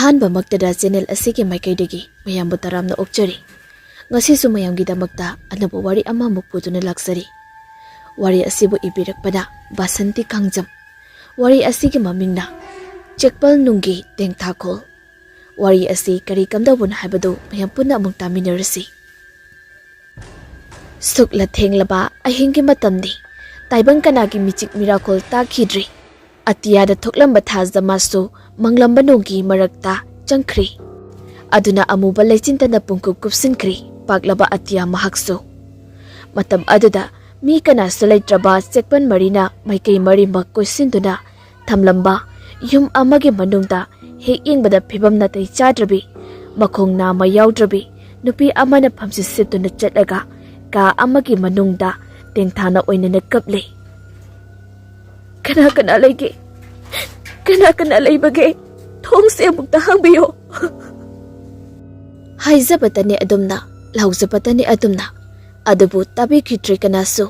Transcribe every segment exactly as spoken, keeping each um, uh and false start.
ꯑꯍꯥꯟꯕꯃꯛꯇꯗ channel ꯑꯁꯤꯒꯤ ꯃꯥꯏꯀꯩꯗꯒꯤ ꯃꯌꯥꯝꯕꯨ ꯇꯔꯥꯝꯅ ꯑꯣꯛꯆꯔꯤ꯫ ꯉꯁꯤꯁꯨ ꯃꯌꯥꯝꯒꯤꯗꯃꯛꯇ ꯑꯅꯧꯕ ꯋꯥꯔꯤ ꯑꯃꯃꯨꯛ ꯄꯨꯗꯨꯅ ꯂꯥꯛꯆꯔꯤ꯫ ꯋꯥꯔꯤ ꯑꯁꯤꯕꯨ ꯏꯕꯤꯔꯛꯄꯅ ꯕꯥꯁꯟꯇꯤ ꯀꯥꯡꯖꯝ꯫ ꯋꯥꯔꯤ ꯑꯁꯤꯒꯤ ꯃꯃꯤꯡꯅ ꯆꯦꯛꯄꯜ ꯅꯨꯡꯒꯤ ꯇꯦꯡꯊꯥꯈꯣꯜ꯫ ꯋꯥꯔꯤ ꯑꯁꯤ ꯀꯔꯤ ꯀꯝꯗꯧꯕꯅꯣ ꯍꯥꯏꯕꯗꯨ ꯃꯌꯥꯝ ꯄꯨꯟꯅ ꯑꯃꯨꯛ ꯇꯥꯃꯤꯟꯅꯔꯁꯤ꯫ ꯁꯨꯛꯂ ꯊꯦꯡꯂꯕ ꯑꯍꯤꯡꯒꯤ ꯃꯇꯝꯅꯤ꯫ ꯇꯥꯏꯕꯪ ꯀꯅꯥꯒꯤ ꯃꯤꯆꯤꯛ ꯃꯤꯔꯥꯈꯣꯜ ꯇꯥꯈꯤꯗ꯭ꯔꯤ꯫ ꯑꯇꯤꯌꯥꯗ ꯊꯣꯛꯂꯝꯕ ꯊꯥꯖ ꯃꯥꯁꯨ ꯃꯪꯂꯝꯕ ꯅꯣꯡꯒꯤ ꯃꯔꯛꯇ ꯆꯪꯈ꯭ꯔꯤ꯫ ꯑꯗꯨꯅ ꯑꯃꯨꯕ ꯂꯩꯆꯤꯟꯇꯅ ꯄꯨꯡꯀꯨꯞ ꯀꯨꯞꯁꯤꯟꯈ꯭ꯔꯤ ꯄꯥꯛꯂꯕ ꯑꯇꯤꯌꯥ ꯃꯍꯥꯛꯁꯨ꯫ ꯃꯇꯝ ꯑꯗꯨꯗ ꯃꯤ ꯀꯅꯥꯁꯨ ꯂꯩꯇ꯭ꯔꯕ ꯆꯦꯛꯄꯟ ꯃꯔꯤꯅ ꯃꯥꯏꯀꯩ ꯃꯔꯤꯃꯛ ꯀꯣꯏꯁꯤꯟꯗꯨꯅ ꯊꯝꯂꯝꯕ ꯌꯨꯝ ꯑꯃꯒꯤ ꯃꯅꯨꯡꯗ ꯍꯦꯛ ꯌꯦꯡꯕꯗ ꯐꯤꯕꯝ ꯅꯥꯇꯩ ꯆꯥꯗ꯭ꯔꯕꯤ, ꯃꯈꯣꯡ ꯅꯥꯝꯃ ꯌꯥꯎꯗ꯭ꯔꯕꯤ ꯅꯨꯄꯤ ꯑꯃꯅ ꯐꯝꯆꯤꯠ ꯁꯤꯠꯇꯨꯅ ꯆꯠꯂꯒ ꯀꯥ ꯑꯃꯒꯤ ꯃꯅꯨꯡꯗ ꯇꯦꯡꯊꯥꯅ ꯑꯣꯏꯅꯅ ꯀꯞꯂꯤ꯫ "ꯀꯅꯥ ꯀꯅꯥ ꯂꯩꯒꯦ? ꯀꯅꯥ ꯀꯅꯥ ꯂꯩꯕꯒꯦ? ꯊꯣꯡꯁꯦ ꯑꯃꯨꯛꯇ ꯍꯥꯡꯕꯤꯌꯣ!" ꯍꯥꯏꯖꯕꯇꯅꯤ ꯑꯗꯨꯝꯅ, ꯂꯥꯎꯖꯕꯇꯅꯤ ꯑꯗꯨꯝꯅ, ꯑꯗꯨꯕꯨ ꯇꯥꯕꯤꯈꯤꯗ꯭ꯔꯦ ꯀꯅꯥꯁꯨ꯫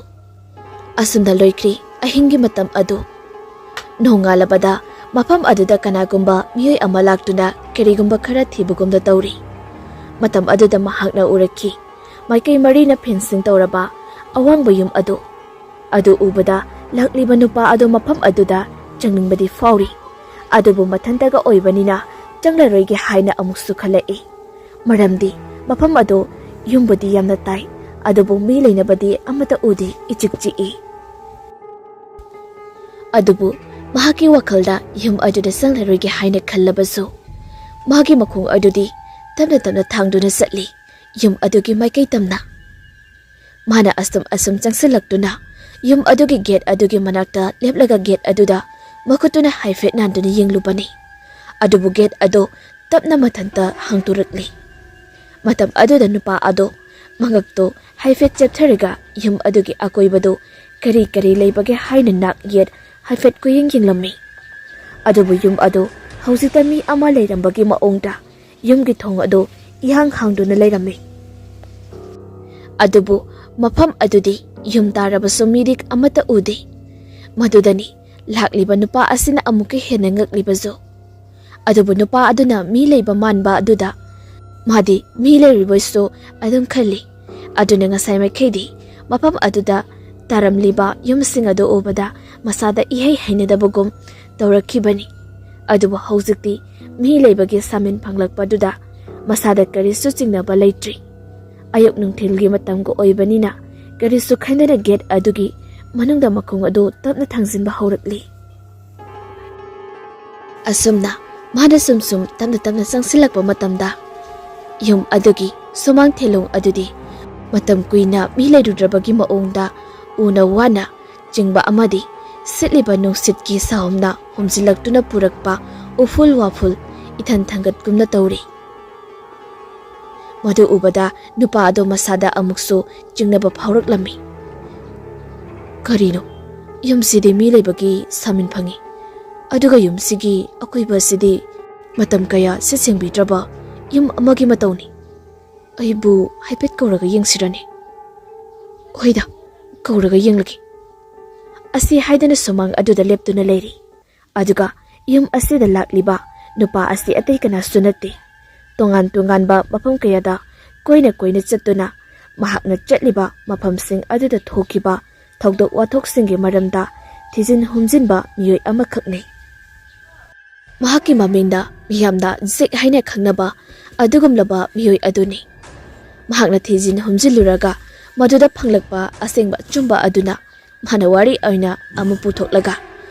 ꯑꯁꯨꯝꯅ ꯂꯣꯏꯈ꯭ꯔꯤ ꯑꯍꯤꯡꯒꯤ ꯃꯇꯝ ꯑꯗꯨ꯫ ꯅꯣꯡꯉꯥꯜꯂꯕꯗ ꯃꯐꯝ ꯑꯗꯨꯗ ꯀꯅꯥꯒꯨꯝꯕ ꯃꯤꯑꯣꯏ ꯑꯃ ꯂꯥꯛꯇꯨꯅ ꯀꯔꯤꯒꯨꯝꯕ ꯈꯔ ꯊꯤꯕꯒꯨꯝꯅ ꯇꯧꯔꯤ꯫ ꯃꯇꯝ ꯑꯗꯨꯗ ꯃꯍꯥꯛꯅ ꯎꯔꯛꯈꯤ, ꯃꯥꯏꯀꯩ ꯃꯔꯤꯅ ꯐꯦꯟꯁꯤꯡ ꯇꯧꯔꯕ ꯑꯋꯥꯡꯕ ꯌꯨꯝ ꯑꯗꯨ꯫ ꯑꯗꯨ ꯎꯕꯗ ꯂꯥꯛꯂꯤꯕ ꯅꯨꯄꯥ ꯑꯗꯨ ꯃꯐꯝ ꯑꯗꯨꯗ ꯆꯪꯅꯤꯡꯕꯗꯤ ꯐꯥꯎꯔꯤ, ꯑꯗꯨꯕꯨ ꯃꯊꯟꯇꯒ ꯑꯣꯏꯕꯅꯤꯅ ꯆꯪꯂꯔꯣꯏꯒꯦ ꯍꯥꯏꯅ ꯑꯃꯨꯛꯁꯨ ꯈꯜꯂꯛꯏ꯫ ꯃꯔꯝꯗꯤ ꯃꯐꯝ ꯑꯗꯨ ꯌꯨꯝꯕꯨꯗꯤ ꯌꯥꯝꯅ ꯇꯥꯏ, ꯑꯗꯨꯕꯨ ꯃꯤ ꯂꯩꯅꯕꯗꯤ ꯑꯃꯠꯇ ꯎꯗꯦ, ꯏꯆꯤꯛ ꯆꯤꯛꯏ꯫ ꯑꯗꯨꯕꯨ ꯃꯍꯥꯛꯀꯤ ꯋꯥꯈꯜꯗ ꯌꯨꯝ ꯑꯗꯨꯗ ꯆꯪꯂꯔꯣꯏꯒꯦ ꯍꯥꯏꯅ ꯈꯜꯂꯕꯁꯨ, ꯃꯥꯒꯤ ꯃꯈꯣꯡ ꯑꯗꯨꯗꯤ ꯇꯞꯅ ꯇꯞꯅ ꯊꯥꯡꯗꯨꯅ ꯆꯠꯂꯤ ꯌꯨꯝ ꯑꯗꯨꯒꯤ ꯃꯥꯏꯀꯩ ꯇꯝꯅ꯫ ꯃꯥꯅ ꯑꯁꯨꯝ ꯑꯁꯨꯝ ꯆꯪꯁꯤꯜꯂꯛꯇꯨꯅ ꯌꯨꯝ ꯑꯗꯨꯒꯤ ꯒꯦꯠ ꯑꯗꯨꯒꯤ ꯃꯅꯥꯛꯇ ꯂꯦꯞꯂꯒ ꯒꯦꯠ ꯑꯗꯨꯗ ꯃꯈꯨꯠꯇꯨꯅ ꯍꯥꯏꯐꯦꯠ ꯅꯥꯟꯗꯨꯅ ꯌꯦꯡꯂꯨꯕꯅꯤ꯫ ꯑꯗꯨꯕꯨ ꯒꯦꯠ ꯑꯗꯨ ꯇꯞꯅ ꯃꯊꯟꯇ ꯍꯥꯡꯗꯣꯔꯛꯂꯤ꯫ ꯃꯇꯝ ꯑꯗꯨꯗ ꯅꯨꯄꯥ ꯑꯗꯣ ꯃꯉꯛꯇꯣ ꯍꯥꯏꯐꯦꯠ ꯆꯦꯞꯊꯔꯒ ꯌꯨꯝ ꯑꯗꯨꯒꯤ ꯑꯀꯣꯏꯕꯗꯨ ꯀꯔꯤ ꯀꯔꯤ ꯂꯩꯕꯒꯦ ꯍꯥꯏꯅ ꯅꯥꯛ ꯌꯦꯠ ꯍꯥꯏꯐꯦꯠ ꯀꯨꯌꯦꯡ ꯌꯦꯡꯂꯝꯃꯤ꯫ ꯑꯗꯨꯕꯨ ꯌꯨꯝ ꯑꯗꯨ ꯍꯧꯖꯤꯛꯇ ꯃꯤ ꯑꯃ ꯂꯩꯔꯝꯕꯒꯤ ꯃꯑꯣꯡꯗ ꯌꯨꯝꯒꯤ ꯊꯣꯡ ꯑꯗꯨ ꯏꯍꯥꯡ ꯍꯥꯡꯗꯨꯅ ꯂꯩꯔꯝꯃꯤ꯫ ꯑꯗꯨꯕꯨ ꯃꯐꯝ ꯑꯗꯨꯗꯤ ꯌꯨꯝ ꯇꯥꯔꯕꯁꯨ ꯃꯤꯔꯤꯛ ꯑꯃꯠꯇ ꯎꯗꯦ꯫ ꯃꯗꯨꯗꯅꯤ ꯂꯥꯛꯂꯤꯕ ꯅꯨꯄꯥ ꯑꯁꯤꯅ ꯑꯃꯨꯛꯀ ꯍꯦꯟꯅ ꯉꯛꯂꯤꯕꯁꯨ꯫ ꯑꯗꯨꯕꯨ ꯅꯨꯄꯥ ꯑꯗꯨꯅ ꯃꯤ ꯂꯩꯕ ꯃꯥꯟꯕ ꯑꯗꯨꯗ ꯃꯥꯗꯤ ꯃꯤ ꯂꯩꯔꯤꯕꯣꯏꯁꯨ ꯑꯗꯨꯝ ꯈꯜꯂꯤ꯫ ꯑꯗꯨꯅ ꯉꯁꯥꯏ ꯃꯥꯏꯀꯩꯗꯤ ꯃꯐꯝ ꯑꯗꯨꯗ ꯇꯥꯔꯝꯂꯤꯕ ꯌꯨꯝꯁꯤꯡ ꯑꯗꯨ ꯎꯕꯗ ꯃꯁꯥꯗ ꯏꯍꯩ ꯍꯩꯅꯗꯕꯒꯨꯝ ꯇꯧꯔꯛꯈꯤꯕꯅꯤ꯫ ꯑꯗꯨꯕꯨ ꯍꯧꯖꯤꯛꯇꯤ ꯃꯤ ꯂꯩꯕꯒꯤ ꯁꯥꯃꯤꯟ ꯐꯪꯂꯛꯄꯗꯨꯗ ꯃꯁꯥꯗ ꯀꯔꯤꯁꯨ ꯆꯤꯡꯅꯕ ꯂꯩꯇ꯭ꯔꯤ꯫ ꯑꯌꯨꯛ ꯅꯨꯡꯊꯤꯜꯒꯤ ꯃꯇꯝꯒ ꯑꯣꯏꯕꯅꯤꯅ ꯀꯔꯤꯁꯨ ꯈꯟꯗꯅ ꯒꯦꯠ ꯑꯗꯨꯒꯤ ꯃꯅꯨꯡꯗ ꯃꯈꯣꯡ ꯑꯗꯨ ꯇꯞꯅ ꯊꯥꯡꯖꯤꯟꯕ ꯍꯧꯔꯛꯂꯤ꯫ ꯑꯁꯨꯝꯅ ꯃꯥꯅ ꯁꯨꯝ ꯁꯨꯝ ꯇꯞꯅ ꯇꯞꯅ ꯆꯪꯁꯤꯜꯂꯛꯄ ꯃꯇꯝꯗ ꯌꯨꯝ ꯑꯗꯨꯒꯤ ꯁꯨꯃꯥꯡ ꯊꯦꯂꯣꯡ ꯑꯗꯨꯗꯤ ꯃꯇꯝ ꯀꯨꯏꯅ ꯃꯤ ꯂꯩꯔꯨꯗ꯭ꯔꯕꯒꯤ ꯃꯑꯣꯡꯗ ꯎꯅ ꯋꯥꯅ ꯆꯤꯡꯕ ꯑꯃꯗꯤ ꯁꯤꯠꯂꯤꯕ ꯅꯨꯡꯁꯤꯠꯀꯤ ꯁꯥꯍꯨꯝꯅ ꯍꯨꯝꯖꯤꯜꯂꯛꯇꯨꯅ ꯄꯨꯔꯛꯄ ꯎꯐꯨꯜ ꯋꯥꯐꯨꯜ ꯏꯊꯟ ꯊꯥꯡꯒꯠꯀꯨꯝꯅ ꯇꯧꯔꯤ꯫ ꯃꯗꯨ ꯎꯕꯗ ꯅꯨꯄꯥ ꯑꯗꯨ ꯃꯁꯥꯗ ꯑꯃꯨꯛꯁꯨ ꯆꯤꯡꯅꯕ ꯐꯥꯎꯔꯛꯂꯝꯃꯤ꯫ ꯀꯔꯤꯅꯣ? ꯌꯨꯝꯁꯤꯗꯤ ꯃꯤ ꯂꯩꯕꯒꯤ ꯁꯥꯃꯤꯟ ꯐꯪꯏ, ꯑꯗꯨꯒ ꯌꯨꯝꯁꯤꯒꯤ ꯑꯀꯣꯏꯕ ꯑꯁꯤꯗꯤ ꯃꯇꯝ ꯀꯌꯥ ꯁꯤꯠ ꯁꯦꯡꯕꯤꯗ꯭ꯔꯕ ꯌꯨꯝ ꯑꯃꯒꯤ ꯃꯇꯧꯅꯤ꯫ ꯑꯩꯕꯨ ꯍꯥꯏꯐꯦꯠ ꯀꯧꯔꯒ ꯌꯦꯡꯁꯤꯔꯅꯦ? ꯍꯣꯏꯗ, ꯀꯧꯔꯒ ꯌꯦꯡꯂꯒꯦ꯫ ꯑꯁꯤ ꯍꯥꯏꯗꯅ ꯁꯨꯃꯥꯡ ꯑꯗꯨꯗ ꯂꯦꯞꯇꯨꯅ ꯂꯩꯔꯤ꯫ ꯑꯗꯨꯒ ꯌꯨꯝ ꯑꯁꯤꯗ ꯂꯥꯛꯂꯤꯕ ꯅꯨꯄꯥ ꯑꯁꯤ ꯑꯇꯩ ꯀꯅꯥꯁꯨ ꯅꯠꯇꯦ꯫ ꯇꯣꯉꯥꯟ ꯇꯣꯉꯥꯟꯕ ꯃꯐꯝ ꯀꯌꯥꯗ ꯀꯣꯏꯅ ꯀꯣꯏꯅ ꯆꯠꯇꯨꯅ ꯃꯍꯥꯛꯅ ꯆꯠꯂꯤꯕ ꯃꯐꯝꯁꯤꯡ ꯑꯗꯨꯗ ꯊꯣꯛꯈꯤꯕ ꯊꯧꯗꯣꯛ ꯋꯥꯊꯣꯛꯁꯤꯡꯒꯤ ꯃꯔꯝꯗ ꯊꯤꯖꯤꯟ ꯍꯨꯝꯖꯤꯟꯕ ꯃꯤꯑꯣꯏ ꯑꯃꯈꯛꯅꯤ꯫ ꯃꯍꯥꯛꯀꯤ ꯃꯃꯤꯡꯅ ꯃꯤꯌꯥꯝꯅ ꯖꯦꯛ ꯍꯥꯏꯅ ꯈꯪꯅꯕ ꯑꯗꯨꯒꯨꯝꯂꯕ ꯃꯤꯑꯣꯏ ꯑꯗꯨꯅꯤ꯫ ꯃꯍꯥꯛꯅ ꯊꯤꯖꯤꯟ ꯍꯨꯝꯖꯤꯜꯂꯨꯔꯒ ꯃꯗꯨꯗ ꯐꯪꯂꯛꯄ ꯑꯁꯦꯡꯕ ꯑꯆꯨꯝꯕ ꯑꯗꯨꯅ ꯃꯥꯅ ꯋꯥꯔꯤ ꯑꯣꯏꯅ ꯑꯃꯨꯛ ꯄꯨꯊꯣꯛꯂꯒ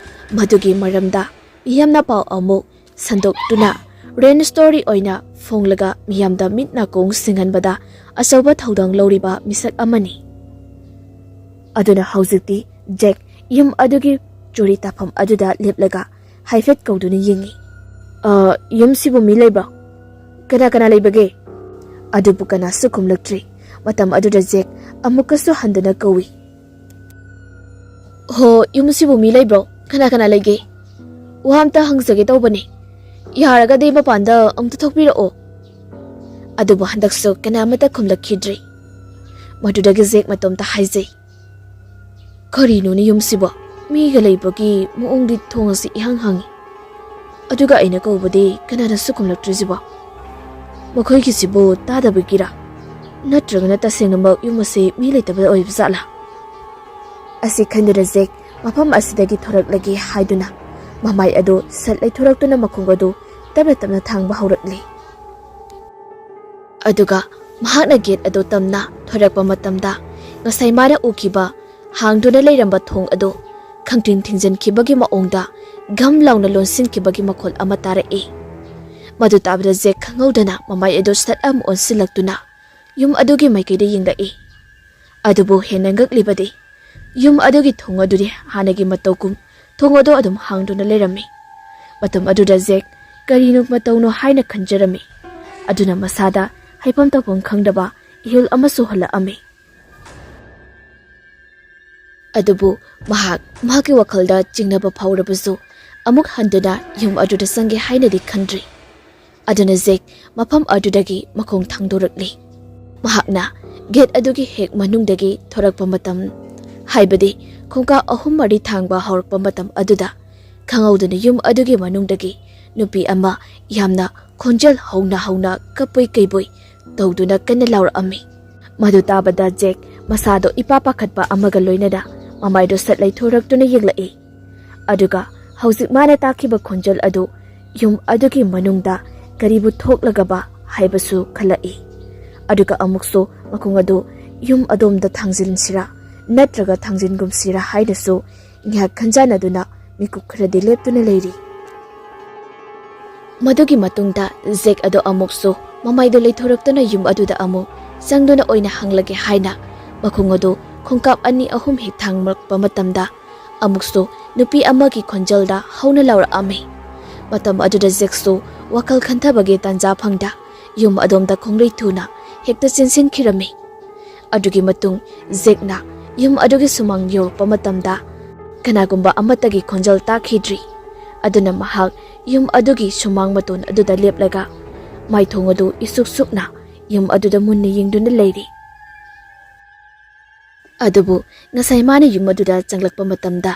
ꯃꯗꯨꯒꯤ ꯃꯔꯝꯗ ꯃꯤꯌꯥꯝꯅ ꯄꯥꯎ ꯑꯃꯨꯛ ꯁꯟꯗꯣꯛꯇꯨꯅ ꯔꯦꯟ ꯁ꯭ꯇꯣꯔꯤ ꯑꯣꯏꯅ ꯐꯣꯡꯂꯒ ꯃꯤꯌꯥꯝꯗ ꯃꯤꯠ ꯅꯥꯀꯣꯡ ꯁꯤꯡꯍꯟꯕꯗ ꯑꯆꯧꯕ ꯊꯧꯗꯥꯡ ꯂꯧꯔꯤꯕ ꯃꯤꯁꯛ ꯑꯃꯅꯤ꯫ ꯑꯗꯨꯅ ꯍꯧꯖꯤꯛꯇꯤ ꯖꯦꯛ ꯌꯨꯝ ꯑꯗꯨꯒꯤ ꯆꯨꯔꯤ ꯇꯥꯐꯝ ꯑꯗꯨꯗ ꯂꯦꯞꯂꯒ ꯍꯥꯏꯐꯦꯠ ꯀꯧꯗꯨꯅ ꯌꯦꯡꯉꯤ꯫ "ꯑ, ꯌꯨꯝꯁꯤꯕꯨ ꯃꯤ ꯂꯩꯕ꯭ꯔꯣ? ꯀꯅꯥ ꯀꯅꯥ ꯂꯩꯕꯒꯦ?" ꯑꯗꯨꯕꯨ ꯀꯅꯥꯁꯨ ꯈꯨꯝꯂꯛꯇ꯭ꯔꯤ꯫ ꯃꯇꯝ ꯑꯗꯨꯗ ꯖꯦꯛ ꯑꯃꯨꯛꯀꯁꯨ ꯍꯟꯗꯨꯅ ꯀꯧꯏ꯫ "ꯍꯣ, ꯌꯨꯝꯁꯤꯕꯨ ꯃꯤ ꯂꯩꯕ꯭ꯔꯣ? ꯀꯅꯥ ꯀꯅꯥ ꯂꯩꯒꯦ? ꯋꯥ ꯑꯝꯇ ꯍꯪꯖꯒꯦ ꯇꯧꯕꯅꯦ꯫ ꯌꯥꯔꯒꯗꯤ ꯃꯄꯥꯟꯗ ꯑꯃꯨꯛꯇ ꯊꯣꯛꯄꯤꯔꯛꯑꯣ꯫" ꯑꯗꯨꯕꯨ ꯍꯟꯗꯛꯁꯨ ꯀꯅꯥ ꯑꯃꯠꯇ ꯈꯨꯝꯂꯛꯈꯤꯗ꯭ꯔꯤ꯫ ꯃꯗꯨꯗꯒꯤ ꯖꯦꯛ ꯃꯇꯣꯝꯇ ꯍꯥꯏꯖꯩ, "ꯀꯔꯤꯅꯣꯅꯦ ꯌꯨꯝꯁꯤꯕꯣ? ꯃꯤꯒ ꯂꯩꯕꯒꯤ ꯃꯑꯣꯡꯗꯤ ꯊꯣꯡ ꯑꯁꯤ ꯏꯍꯥꯡ ꯍꯥꯡꯉꯤ꯫" ꯑꯗꯨꯒ ꯑꯩꯅ ꯀꯧꯕꯗꯤ ꯀꯅꯥꯅꯁꯨ ꯈꯨꯝꯂꯛꯇ꯭ꯔꯤꯁꯤꯕꯣ? ꯃꯈꯣꯏꯒꯤꯁꯤꯕꯨ ꯇꯥꯗꯕꯒꯤꯔ? ꯅꯠꯇ꯭ꯔꯒꯅ ꯇꯁꯦꯡꯅꯃꯛ ꯌꯨꯝ ꯑꯁꯤ ꯃꯤ ꯂꯩꯇꯕ ꯑꯣꯏꯕ ꯖꯥꯠꯂꯥ? ꯑꯁꯤ ꯈꯟꯗꯨꯅ ꯖꯦꯛ ꯃꯐꯝ ꯑꯁꯤꯗꯒꯤ ꯊꯣꯔꯛꯂꯒꯦ ꯍꯥꯏꯗꯨꯅ ꯃꯃꯥꯏ ꯑꯗꯨ ꯁꯠ ꯂꯩꯊꯣꯔꯛꯇꯨꯅ ꯃꯈꯣꯡ ꯑꯗꯨ ꯇꯞꯅ ꯇꯞꯅ ꯊꯥꯡꯕ ꯍꯧꯔꯛꯂꯤ꯫ ꯑꯗꯨꯒ ꯃꯍꯥꯛꯅ ꯒꯦꯠ ꯑꯗꯨ ꯇꯝꯅ ꯊꯣꯔꯛꯄ ꯃꯇꯝꯗ, ꯉꯁꯥꯏ ꯃꯥꯅ ꯎꯈꯤꯕ ꯍꯥꯡꯗꯨꯅ ꯂꯩꯔꯝꯕ ꯊꯣꯡ ꯑꯗꯨ ꯈꯪꯊꯤꯡ ꯊꯤꯡꯖꯤꯟꯈꯤꯕꯒꯤ ꯃꯑꯣꯡꯗ ꯘꯝ ꯂꯥꯎꯅ ꯂꯣꯟꯁꯤꯟꯈꯤꯕꯒꯤ ꯃꯈꯣꯜ ꯑꯃ ꯇꯥꯔꯛꯏ꯫ ꯃꯗꯨ ꯇꯥꯕꯗ ꯖꯦꯛ ꯈꯪꯍꯧꯗꯅ ꯃꯃꯥꯏ ꯑꯗꯨ ꯁꯠ ꯑꯃ ꯑꯣꯟꯁꯤꯜꯂꯛꯇꯨꯅ ꯌꯨꯝ ꯑꯗꯨꯒꯤ ꯃꯥꯏꯀꯩꯗ ꯌꯦꯡꯂꯛꯏ꯫ ꯑꯗꯨꯕꯨ ꯍꯦꯟꯅ ꯉꯛꯂꯤꯕꯗꯤ, ꯌꯨꯝ ꯑꯗꯨꯒꯤ ꯊꯣꯡ ꯑꯗꯨꯗꯤ ꯍꯥꯟꯅꯒꯤ ꯃꯇꯧꯒꯨꯝ ꯊꯣꯡ ꯑꯗꯨ ꯑꯗꯨꯝ ꯍꯥꯡꯗꯨꯅ ꯂꯩꯔꯝꯃꯤ꯫ ꯃꯇꯝ ꯑꯗꯨꯗ ꯖꯦꯛ ꯀꯔꯤꯅꯣ ꯃꯇꯧꯅꯣ ꯍꯥꯏꯅ ꯈꯟꯖꯔꯝꯃꯤ꯫ ꯑꯗꯨꯅ ꯃꯁꯥꯗ ꯍꯥꯏꯐꯝ ꯇꯧꯐꯝ ꯈꯪꯗꯕ ꯏꯍꯨꯜ ꯑꯃꯁꯨ ꯍꯜꯂꯛꯑꯝꯃꯤ꯫ ꯑꯗꯨꯕꯨ ꯃꯍꯥꯛ ꯃꯍꯥꯛꯀꯤ ꯋꯥꯈꯜꯗ ꯆꯤꯡꯅꯕ ꯐꯥꯎꯔꯕꯁꯨ, ꯑꯃꯨꯛ ꯍꯟꯗꯨꯅ ꯌꯨꯝ ꯑꯗꯨꯗ ꯆꯪꯒꯦ ꯍꯥꯏꯅꯗꯤ ꯈꯟꯗ꯭ꯔꯤ꯫ ꯑꯗꯨꯅ ꯖꯦꯛ ꯃꯐꯝ ꯑꯗꯨꯗꯒꯤ ꯃꯈꯣꯡ ꯊꯥꯡꯗꯣꯔꯛꯂꯤ꯫ ꯃꯍꯥꯛꯅ ꯒꯦꯠ ꯑꯗꯨꯒꯤ ꯍꯦꯛ ꯃꯅꯨꯡꯗꯒꯤ ꯊꯣꯔꯛꯄ ꯃꯇꯝ, ꯍꯥꯏꯕꯗꯤ ꯈꯣꯡꯀꯥꯞ ꯑꯍꯨꯝ ꯃꯔꯤ ꯊꯥꯡꯕ ꯍꯧꯔꯛꯄ ꯃꯇꯝ ꯑꯗꯨꯗ, ꯈꯪꯍꯧꯗꯅ ꯌꯨꯝ ꯑꯗꯨꯒꯤ ꯃꯅꯨꯡꯗꯒꯤ ꯅꯨꯄꯤ ꯑꯃ ꯌꯥꯝꯅ ꯈꯣꯟꯖꯦꯜ ꯍꯧꯅ ꯍꯧꯅ ꯀꯞꯄꯣꯏ ꯀꯩꯕꯣꯏ ꯇꯧꯗꯨꯅ ꯀꯟꯅ ꯂꯥꯎꯔꯛꯑꯝꯃꯤ꯫ ꯃꯗꯨ ꯇꯥꯕꯗ ꯖꯦꯛ ꯃꯁꯥꯗꯣ ꯏꯄꯥ ꯄꯥꯈꯠꯄ ꯑꯃꯒ ꯂꯣꯏꯅꯅ ꯃꯃꯥꯏꯗꯣ ꯁꯠ ꯂꯩꯊꯣꯔꯛꯇꯨꯅ ꯌꯦꯡꯂꯛꯏ꯫ ꯑꯗꯨꯒ ꯍꯧꯖꯤꯛ ꯃꯥꯅ ꯇꯥꯈꯤꯕ ꯈꯣꯟꯖꯦꯜ ꯑꯗꯨ ꯌꯨꯝ ꯑꯗꯨꯒꯤ ꯃꯅꯨꯡꯗ ꯀꯔꯤꯕꯨ ꯊꯣꯛꯂꯒꯕ ꯍꯥꯏꯕꯁꯨ ꯈꯜꯂꯛꯏ꯫ ꯑꯗꯨꯒ ꯑꯃꯨꯛꯁꯨ ꯃꯈꯣꯡ ꯑꯗꯨ ꯌꯨꯝ ꯑꯗꯣꯝꯗ ꯊꯥꯡꯖꯤꯟꯁꯤꯔꯥ ꯅꯠꯇ꯭ꯔꯒ ꯊꯥꯡꯖꯤꯟꯒꯨꯝꯁꯤꯔꯥ ꯍꯥꯏꯅꯁꯨ ꯉꯥꯏꯍꯥꯛ ꯈꯟꯖꯥꯟꯅꯗꯨꯅ ꯃꯤꯀꯨꯞ ꯈꯔꯗꯤ ꯂꯦꯞꯇꯨꯅ ꯂꯩꯔꯤ꯫ ꯃꯗꯨꯒꯤ ꯃꯇꯨꯡꯗ ꯖꯦꯛ ꯑꯗꯨ ꯑꯃꯨꯛꯁꯨ ꯃꯃꯥꯏꯗꯨ ꯂꯩꯊꯣꯔꯛꯇꯨꯅ ꯌꯨꯝ ꯑꯗꯨꯗ ꯑꯃꯨꯛ ꯆꯪꯗꯨꯅ ꯑꯣꯏꯅ ꯍꯪꯂꯒꯦ ꯍꯥꯏꯅ ꯃꯈꯣꯡ ꯑꯗꯨ ꯈꯣꯡꯀꯥꯞ ꯑꯅꯤ ꯑꯍꯨꯝ ꯍꯦꯛ ꯊꯥꯡꯂꯛꯄ ꯃꯇꯝꯗ, ꯑꯃꯨꯛꯁꯨ ꯅꯨꯄꯤ ꯑꯃꯒꯤ ꯈꯣꯟꯖꯦꯜꯗ ꯍꯧꯅ ꯂꯥꯎꯔꯛꯑꯝꯃꯤ꯫ ꯃꯇꯝ ꯑꯗꯨꯗ ꯖꯦꯛꯁꯨ ꯋꯥꯈꯜ ꯈꯟꯊꯕꯒꯤ ꯇꯥꯟꯖꯥ ꯐꯪꯗ ꯌꯨꯝ ꯑꯗꯣꯝꯗ ꯈꯣꯡꯂꯩ ꯊꯨꯅ ꯍꯦꯛꯇ ꯆꯦꯟꯁꯤꯟꯈꯤꯔꯝꯃꯤ꯫ ꯑꯗꯨꯒꯤ ꯃꯇꯨꯡ ꯖꯦꯛꯅ ꯌꯨꯝ ꯑꯗꯨꯒꯤ ꯁꯨꯃꯥꯡ ꯌꯧꯔꯛꯄ ꯃꯇꯝꯗ ꯀꯅꯥꯒꯨꯝꯕ ꯑꯃꯠꯇꯒꯤ ꯈꯣꯟꯖꯦꯜ ꯇꯥꯈꯤꯗ꯭ꯔꯤ꯫ ꯑꯗꯨꯅ ꯃꯍꯥꯛ ꯌꯨꯝ ꯑꯗꯨꯒꯤ ꯁꯨꯃꯥꯡ ꯃꯇꯣꯟ ꯑꯗꯨꯗ ꯂꯦꯞꯂꯒ ꯃꯥꯏꯊꯣꯡ ꯑꯗꯨ ꯏꯁꯨꯛ ꯁꯨꯛꯅ ꯌꯨꯝ ꯑꯗꯨꯗ ꯃꯨꯟꯅ ꯌꯦꯡꯗꯨꯅ ꯂꯩꯔꯤ꯫ ꯑꯗꯨꯕꯨ ꯉꯁꯥꯏ ꯃꯥꯅ ꯌꯨꯝ ꯑꯗꯨꯗ ꯆꯪꯂꯛꯄ ꯃꯇꯝꯗ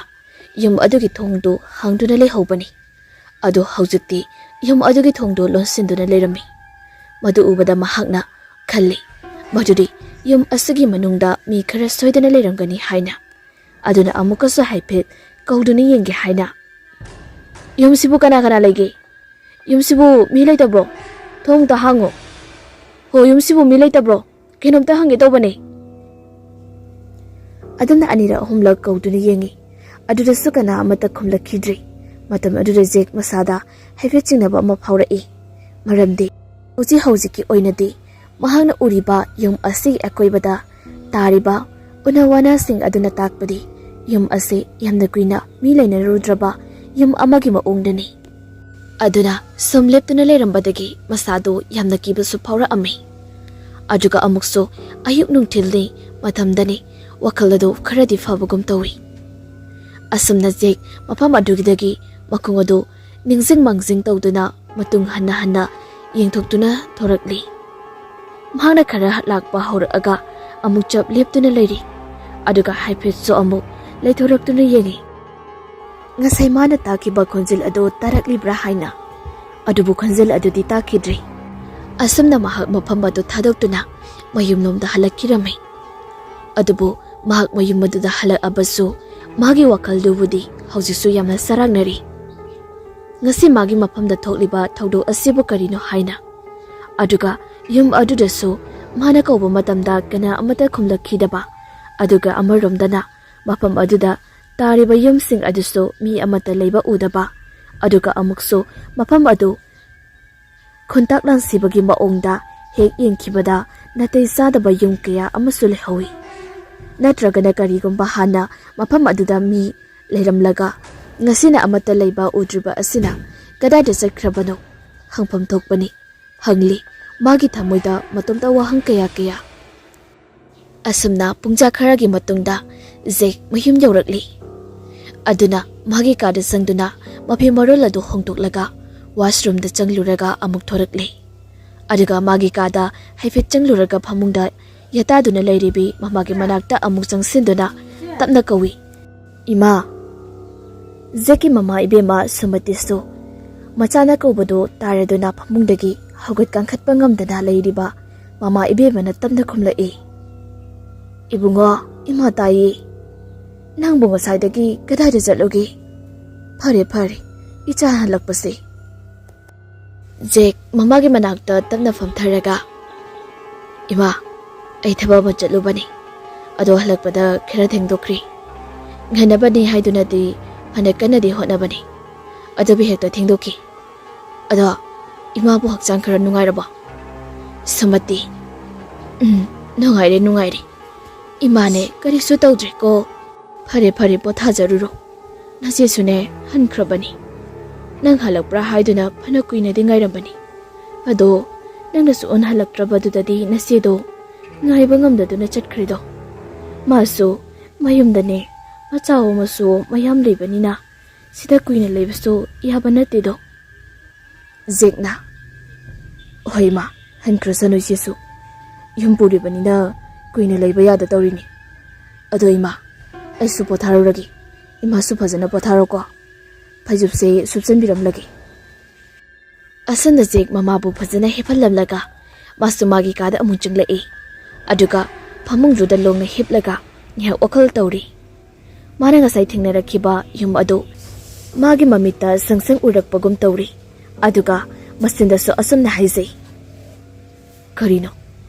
ꯌꯨꯝ ꯑꯗꯨꯒꯤ ꯊꯣꯡꯗꯨ ꯍꯥꯡꯗꯨꯅ ꯂꯩꯍꯧꯕꯅꯤ꯫ ꯑꯗꯨ ꯍꯧꯖꯤꯛꯇꯤ ꯌꯨꯝ ꯑꯗꯨꯒꯤ ꯊꯣꯡꯗꯨ ꯂꯣꯟꯁꯤꯟꯗꯨꯅ ꯂꯩꯔꯝꯃꯤ꯫ ꯃꯗꯨ ꯎꯕꯗ ꯃꯍꯥꯛꯅ ꯈꯜꯂꯤ, ꯃꯗꯨꯗꯤ ꯌꯨꯝ ꯑꯁꯤꯒꯤ ꯃꯅꯨꯡꯗ ꯃꯤ ꯈꯔ ꯁꯣꯏꯗꯅ ꯂꯩꯔꯝꯒꯅꯤ ꯍꯥꯏꯅ꯫ ꯑꯗꯨꯅ ꯑꯃꯨꯛꯀꯁꯨ ꯍꯥꯏꯐꯦꯠ ꯀꯧꯗꯨꯅ ꯌꯦꯡꯒꯦ ꯍꯥꯏꯅ, "ꯌꯨꯝꯁꯤꯕꯨ ꯀꯅꯥ ꯀꯅꯥ ꯂꯩꯒꯦ? ꯌꯨꯝꯁꯤꯕꯨ ꯃꯤ ꯂꯩꯇꯕ꯭ꯔꯣ? ꯊꯣꯡ ꯑꯝꯇ ꯍꯥꯡꯉꯣ꯫ ꯍꯣ, ꯌꯨꯝꯁꯤꯕꯨ ꯃꯤ ꯂꯩꯇꯕ꯭ꯔꯣ? ꯀꯩꯅꯣꯝꯇ ꯍꯪꯒꯦ ꯇꯧꯕꯅꯦ꯫" ꯑꯗꯨꯝꯅ ꯑꯅꯤꯔꯛ ꯑꯍꯨꯝꯂꯛ ꯀꯧꯗꯨꯅ ꯌꯦꯡꯉꯤ꯫ ꯑꯗꯨꯗꯁꯨ ꯀꯅꯥ ꯑꯃꯠꯇ ꯈꯨꯝꯂꯛꯈꯤꯗ꯭ꯔꯦ꯫ ꯃꯇꯝ ꯑꯗꯨꯗ ꯖꯦꯛ ꯃꯁꯥꯗ ꯍꯥꯏꯐꯦꯠ ꯆꯤꯡꯅꯕ ꯑꯃ ꯐꯥꯎꯔꯛꯏ꯫ ꯃꯔꯝꯗꯤ ꯍꯧꯖꯤꯛ ꯍꯧꯖꯤꯛꯀꯤ ꯑꯣꯏꯅꯗꯤ ꯃꯍꯥꯛꯅ ꯎꯔꯤꯕ ꯌꯨꯝ ꯑꯁꯤꯒꯤ ꯑꯀꯣꯏꯕꯗ ꯇꯥꯔꯤꯕ ꯎꯅ ꯋꯥꯅꯁꯤꯡ ꯑꯗꯨꯅ ꯇꯥꯛꯄꯗꯤ ꯌꯨꯝ ꯑꯁꯤ ꯌꯥꯝꯅ ꯀꯨꯏꯅ ꯃꯤ ꯂꯩꯅꯔꯨꯗ꯭ꯔꯕ ꯌꯨꯝ ꯑꯃꯒꯤ ꯃꯑꯣꯡꯗꯅꯤ꯫ ꯑꯗꯨꯅ ꯁꯨꯝ ꯂꯦꯞꯇꯨꯅ ꯂꯩꯔꯝꯕꯗꯒꯤ ꯃꯁꯥꯗꯨ ꯌꯥꯝꯅ ꯀꯤꯕꯁꯨ ꯐꯥꯎꯔꯛꯑꯝꯃꯤ꯫ ꯑꯗꯨꯒ ꯑꯃꯨꯛꯁꯨ ꯑꯌꯨꯛ ꯅꯨꯡꯊꯤꯜꯅꯤ, ꯃꯇꯝꯗꯅꯤ, ꯋꯥꯈꯜ ꯑꯗꯨ ꯈꯔꯗꯤ ꯐꯕꯒꯨꯝ ꯇꯧꯏ꯫ ꯑꯁꯨꯝꯅ ꯖꯦꯛ ꯃꯐꯝ ꯑꯗꯨꯗꯒꯤ ꯃꯈꯣꯡ ꯑꯗꯨ ꯅꯤꯡꯁꯤꯡ ꯃꯥꯡꯖꯤꯡ ꯇꯧꯗꯨꯅ ꯃꯇꯨꯡ ꯍꯟꯅ ꯍꯟꯅ ꯌꯦꯡꯊꯣꯛꯇꯨꯅ ꯊꯣꯔꯛꯂꯤ꯫ ꯃꯍꯥꯛꯅ ꯈꯔ ꯂꯥꯛꯄ ꯍꯧꯔꯛꯑꯒ ꯑꯃꯨꯛ ꯆꯞ ꯂꯦꯞꯇꯨꯅ ꯂꯩꯔꯤ꯫ ꯑꯗꯨꯒ ꯍꯥꯏꯐꯦꯠꯁꯨ ꯑꯃꯨꯛ ꯂꯩꯊꯣꯔꯛꯇꯨꯅ ꯌꯦꯡꯉꯤ꯫ ꯉꯁꯥꯏ ꯃꯥꯅ ꯇꯥꯈꯤꯕ ꯈꯣꯟꯖꯦꯜ ꯑꯗꯨ ꯇꯥꯔꯛꯂꯤꯕ꯭ꯔꯥ ꯍꯥꯏꯅ꯫ ꯑꯗꯨꯕꯨ ꯈꯣꯟꯖꯦꯜ ꯑꯗꯨꯗꯤ ꯇꯥꯈꯤꯗ꯭ꯔꯤ꯫ ꯑꯁꯨꯝꯅ ꯃꯍꯥꯛ ꯃꯐꯝ ꯑꯗꯨ ꯊꯥꯗꯣꯛꯇꯨꯅ ꯃꯌꯨꯝꯂꯣꯝꯗ ꯍꯜꯂꯛꯈꯤꯔꯝꯃꯤ꯫ ꯑꯗꯨꯕꯨ ꯃꯍꯥꯛ ꯃꯌꯨꯝ ꯑꯗꯨꯗ ꯍꯜꯂꯛꯑꯕꯁꯨ ꯃꯥꯒꯤ ꯋꯥꯈꯜꯗꯨꯕꯨꯗꯤ ꯍꯧꯖꯤꯛꯁꯨ ꯌꯥꯝꯅ ꯆꯔꯥꯡꯅꯔꯤ꯫ ꯉꯁꯤ ꯃꯥꯒꯤ ꯃꯐꯝꯗ ꯊꯣꯛꯂꯤꯕ ꯊꯧꯗꯣꯛ ꯑꯁꯤꯕꯨ ꯀꯔꯤꯅꯣ ꯍꯥꯏꯅ꯫ ꯑꯗꯨꯒ ꯌꯨꯝ ꯑꯗꯨꯗꯁꯨ ꯃꯥꯅ ꯀꯧꯕ ꯃꯇꯝꯗ ꯀꯅꯥ ꯑꯃꯠꯇ ꯈꯨꯝꯂꯛꯈꯤꯗꯕ꯫ ꯑꯗꯨꯒ ꯑꯃꯔꯣꯝꯗꯅ ꯃꯐꯝ ꯑꯗꯨꯗ ꯇꯥꯔꯤꯕ ꯌꯨꯝꯁꯤꯡ ꯑꯗꯨꯁꯨ ꯃꯤ ꯑꯃꯠꯇ ꯂꯩꯕ ꯎꯗꯕ꯫ ꯑꯗꯨꯒ ꯑꯃꯨꯛꯁꯨ ꯃꯐꯝ ꯑꯗꯨ ꯈꯨꯟꯇꯥꯛ ꯂꯥꯟꯁꯤꯕꯒꯤ ꯃꯑꯣꯡꯗ ꯍꯦꯛ ꯌꯦꯡꯈꯤꯕꯗ ꯅꯥꯇꯩ ꯆꯥꯗꯕ ꯌꯨꯝ ꯀꯌꯥ ꯑꯃꯁꯨ ꯂꯩꯍꯧꯏ꯫ ꯅꯠꯇ꯭ꯔꯒꯅ ꯀꯔꯤꯒꯨꯝꯕ ꯍꯥꯟꯅ ꯃꯐꯝ ꯑꯗꯨꯗ ꯃꯤ ꯂꯩꯔꯝꯂꯒ ꯉꯁꯤꯅ ꯑꯃꯠꯇ ꯂꯩꯕ ꯎꯗ꯭ꯔꯤꯕ ꯑꯁꯤꯅ ꯀꯗꯥꯏꯗ ꯆꯠꯈ꯭ꯔꯕꯅꯣ? ꯍꯪꯐꯝ ꯊꯣꯛꯄꯅꯤ꯫ ꯍꯪꯂꯤ ꯃꯥꯒꯤ ꯊꯃꯣꯏꯗ ꯃꯇꯣꯝꯇ ꯋꯥꯍꯪ ꯀꯌꯥ ꯀꯌꯥ꯫ ꯑꯁꯨꯝꯅ ꯄꯨꯡꯖꯥ ꯈꯔꯒꯤ ꯃꯇꯨꯡꯗ ꯖꯦꯛ ꯃꯌꯨꯝ ꯌꯧꯔꯛꯂꯤ꯫ ꯑꯗꯨꯅ ꯃꯥꯒꯤ ꯀꯥꯗ ꯆꯪꯗꯨꯅ ꯃꯐꯤ ꯃꯔꯣꯜ ꯑꯗꯨ ꯍꯣꯡꯗꯣꯛꯂꯒ ꯋꯥꯁꯔꯨꯝꯗ ꯆꯪꯂꯨꯔꯒ ꯑꯃꯨꯛ ꯊꯣꯔꯛꯂꯤ꯫ ꯑꯗꯨꯒ ꯃꯥꯒꯤ ꯀꯥꯗ ꯍꯥꯏꯐꯦꯠ ꯆꯪꯂꯨꯔꯒ ꯐꯃꯨꯡꯗ ꯌꯥꯇꯥꯗꯨꯅ ꯂꯩꯔꯤꯕꯤ ꯃꯃꯥꯒꯤ ꯃꯅꯥꯛꯇ ꯑꯃꯨꯛ ꯆꯪꯁꯤꯟꯗꯨꯅ ꯇꯞꯅ ꯀꯧꯏ, "ꯏꯃꯥ!" ꯖꯦꯛꯀꯤ ꯃꯃꯥ ꯏꯕꯦꯝꯃ ꯁꯨꯃꯇꯤꯁꯨ ꯃꯆꯥꯅ ꯀꯧꯕꯗꯨ ꯇꯥꯔꯗꯨꯅ ꯐꯃꯨꯡꯗꯒꯤ ꯍꯧꯒꯠ ꯀꯥꯡꯈꯠꯄ ꯉꯝꯗꯅ ꯂꯩꯔꯤꯕ ꯃꯃꯥ ꯏꯕꯦꯝꯃꯅ ꯇꯞꯅ ꯈꯨꯝꯂꯛꯏ꯫ "ꯏꯕꯨꯡꯉꯣ, ꯏꯃꯥ ꯇꯥꯏꯌꯦ꯫ ꯅꯪꯕꯨ ꯉꯁꯥꯏꯗꯒꯤ ꯀꯗꯥꯏꯗ ꯆꯠꯂꯨꯒꯦ? ꯐꯔꯦ, ꯐꯔꯦ, ꯏꯆꯥ ꯍꯜꯂꯛꯄꯁꯦ꯫" ꯖꯦꯛ ꯃꯃꯥꯒꯤ ꯃꯅꯥꯛꯇ ꯇꯞꯅ ꯐꯝꯊꯔꯒ, "ꯏꯃꯥ, ꯑꯩ ꯊꯕꯛ ꯑꯃ ꯆꯠꯂꯨꯕꯅꯤ꯫ ꯑꯗꯣ ꯍꯜꯂꯛꯄꯗ ꯈꯔ ꯊꯦꯡꯗꯣꯛꯈ꯭ꯔꯦ꯫ ꯉꯟꯅꯕꯅꯤ ꯍꯥꯏꯗꯨꯅꯗꯤ ꯐꯅ ꯀꯟꯅꯗꯤ ꯍꯣꯠꯅꯕꯅꯤ꯫ ꯑꯗꯨꯕꯨ ꯍꯦꯛꯇ ꯊꯦꯡꯗꯣꯛꯈꯤ꯫ ꯑꯗꯣ ꯏꯃꯥꯕꯨ ꯍꯛꯆꯥꯡ ꯈꯔ ꯅꯨꯡꯉꯥꯏꯔꯕꯣ?" "ꯁꯨꯃꯇꯤ, ꯎꯝ, ꯅꯨꯡꯉꯥꯏꯔꯦ, ꯅꯨꯡꯉꯥꯏꯔꯦ꯫ ꯏꯃꯥꯅꯦ, ꯀꯔꯤꯁꯨ ꯇꯧꯗ꯭ꯔꯦꯀꯣ꯫ ꯐꯔꯦ, ꯐꯔꯦ, ꯄꯣꯊꯥꯖꯔꯨꯔꯣ꯫ ꯅꯆꯦꯁꯨꯅꯦ, ꯍꯟꯈ꯭ꯔꯕꯅꯤ꯫ ꯅꯪ ꯍꯜꯂꯛꯄ꯭ꯔꯥ ꯍꯥꯏꯗꯨꯅ ꯐꯅ ꯀꯨꯏꯅꯗꯤ ꯉꯥꯏꯔꯝꯕꯅꯤ꯫ ꯑꯗꯣ ꯅꯪꯅꯁꯨ ꯎꯅꯍꯜꯂꯛꯇ꯭ꯔꯕꯗꯨꯗꯗꯤ ꯅꯆꯦꯗꯣ ꯉꯥꯏꯕ ꯉꯝꯗꯗꯨꯅ ꯆꯠꯈ꯭ꯔꯤꯗꯣ꯫ ꯃꯥꯁꯨ ꯃꯌꯨꯝꯗꯅꯦ, ꯃꯆꯥ ꯑꯃꯁꯨ ꯃꯌꯥꯝ ꯂꯩꯕꯅꯤꯅ ꯁꯤꯗ ꯀꯨꯏꯅ ꯂꯩꯕꯁꯨ ꯌꯥꯕ ꯅꯠꯇꯦꯗꯣ꯫" ꯖꯦꯛꯅ, "ꯍꯣꯏ ꯏꯃꯥ, ꯍꯟꯈ꯭ꯔꯁꯅꯨ ꯏꯆꯦꯁꯨ꯫ ꯌꯨꯝ ꯄꯨꯔꯤꯕꯅꯤꯅ ꯀꯨꯏꯅ ꯂꯩꯕ ꯌꯥꯗ ꯇꯧꯔꯤꯅꯤ꯫ ꯑꯗꯣ ꯏꯃꯥ, ꯑꯩꯁꯨ ꯄꯣꯊꯥꯔꯨꯔꯒꯦ꯫ ꯏꯃꯥꯁꯨ ꯐꯖꯅ ꯄꯣꯊꯥꯔꯣꯀꯣ꯫ ꯐꯩꯖꯨꯞꯁꯦ ꯁꯨꯞꯆꯟꯕꯤꯔꯝꯂꯒꯦ꯫" ꯑꯁꯨꯝꯅ ꯖꯦꯛ ꯃꯃꯥꯕꯨ ꯐꯖꯅ ꯍꯤꯞꯍꯜꯂꯝꯂꯒ ꯃꯥꯁꯨ ꯃꯥꯒꯤ ꯀꯥꯗ ꯑꯃꯨꯛ ꯆꯪꯂꯛꯏ꯫ ꯑꯗꯨꯒ ꯐꯃꯨꯡꯗꯨꯗ ꯂꯣꯡꯅ ꯍꯤꯞꯂꯒ ꯉꯥꯏꯍꯥꯛ ꯋꯥꯈꯜ ꯇꯧꯔꯤ꯫ ꯃꯥꯅ ꯉꯁꯥꯏ ꯊꯦꯡꯅꯔꯛꯈꯤꯕ ꯌꯨꯝ ꯑꯗꯨ ꯃꯥꯒꯤ ꯃꯃꯤꯠꯇ ꯁꯪ ꯁꯪ ꯎꯔꯛꯄꯒꯨꯝ ꯇꯧꯔꯤ꯫ ꯑꯗꯨꯒ ꯃꯆꯤꯟꯗꯁꯨ ꯑꯁꯨꯝꯅ ꯍꯥꯏꯖꯩ, "ꯀꯔꯤꯅꯣ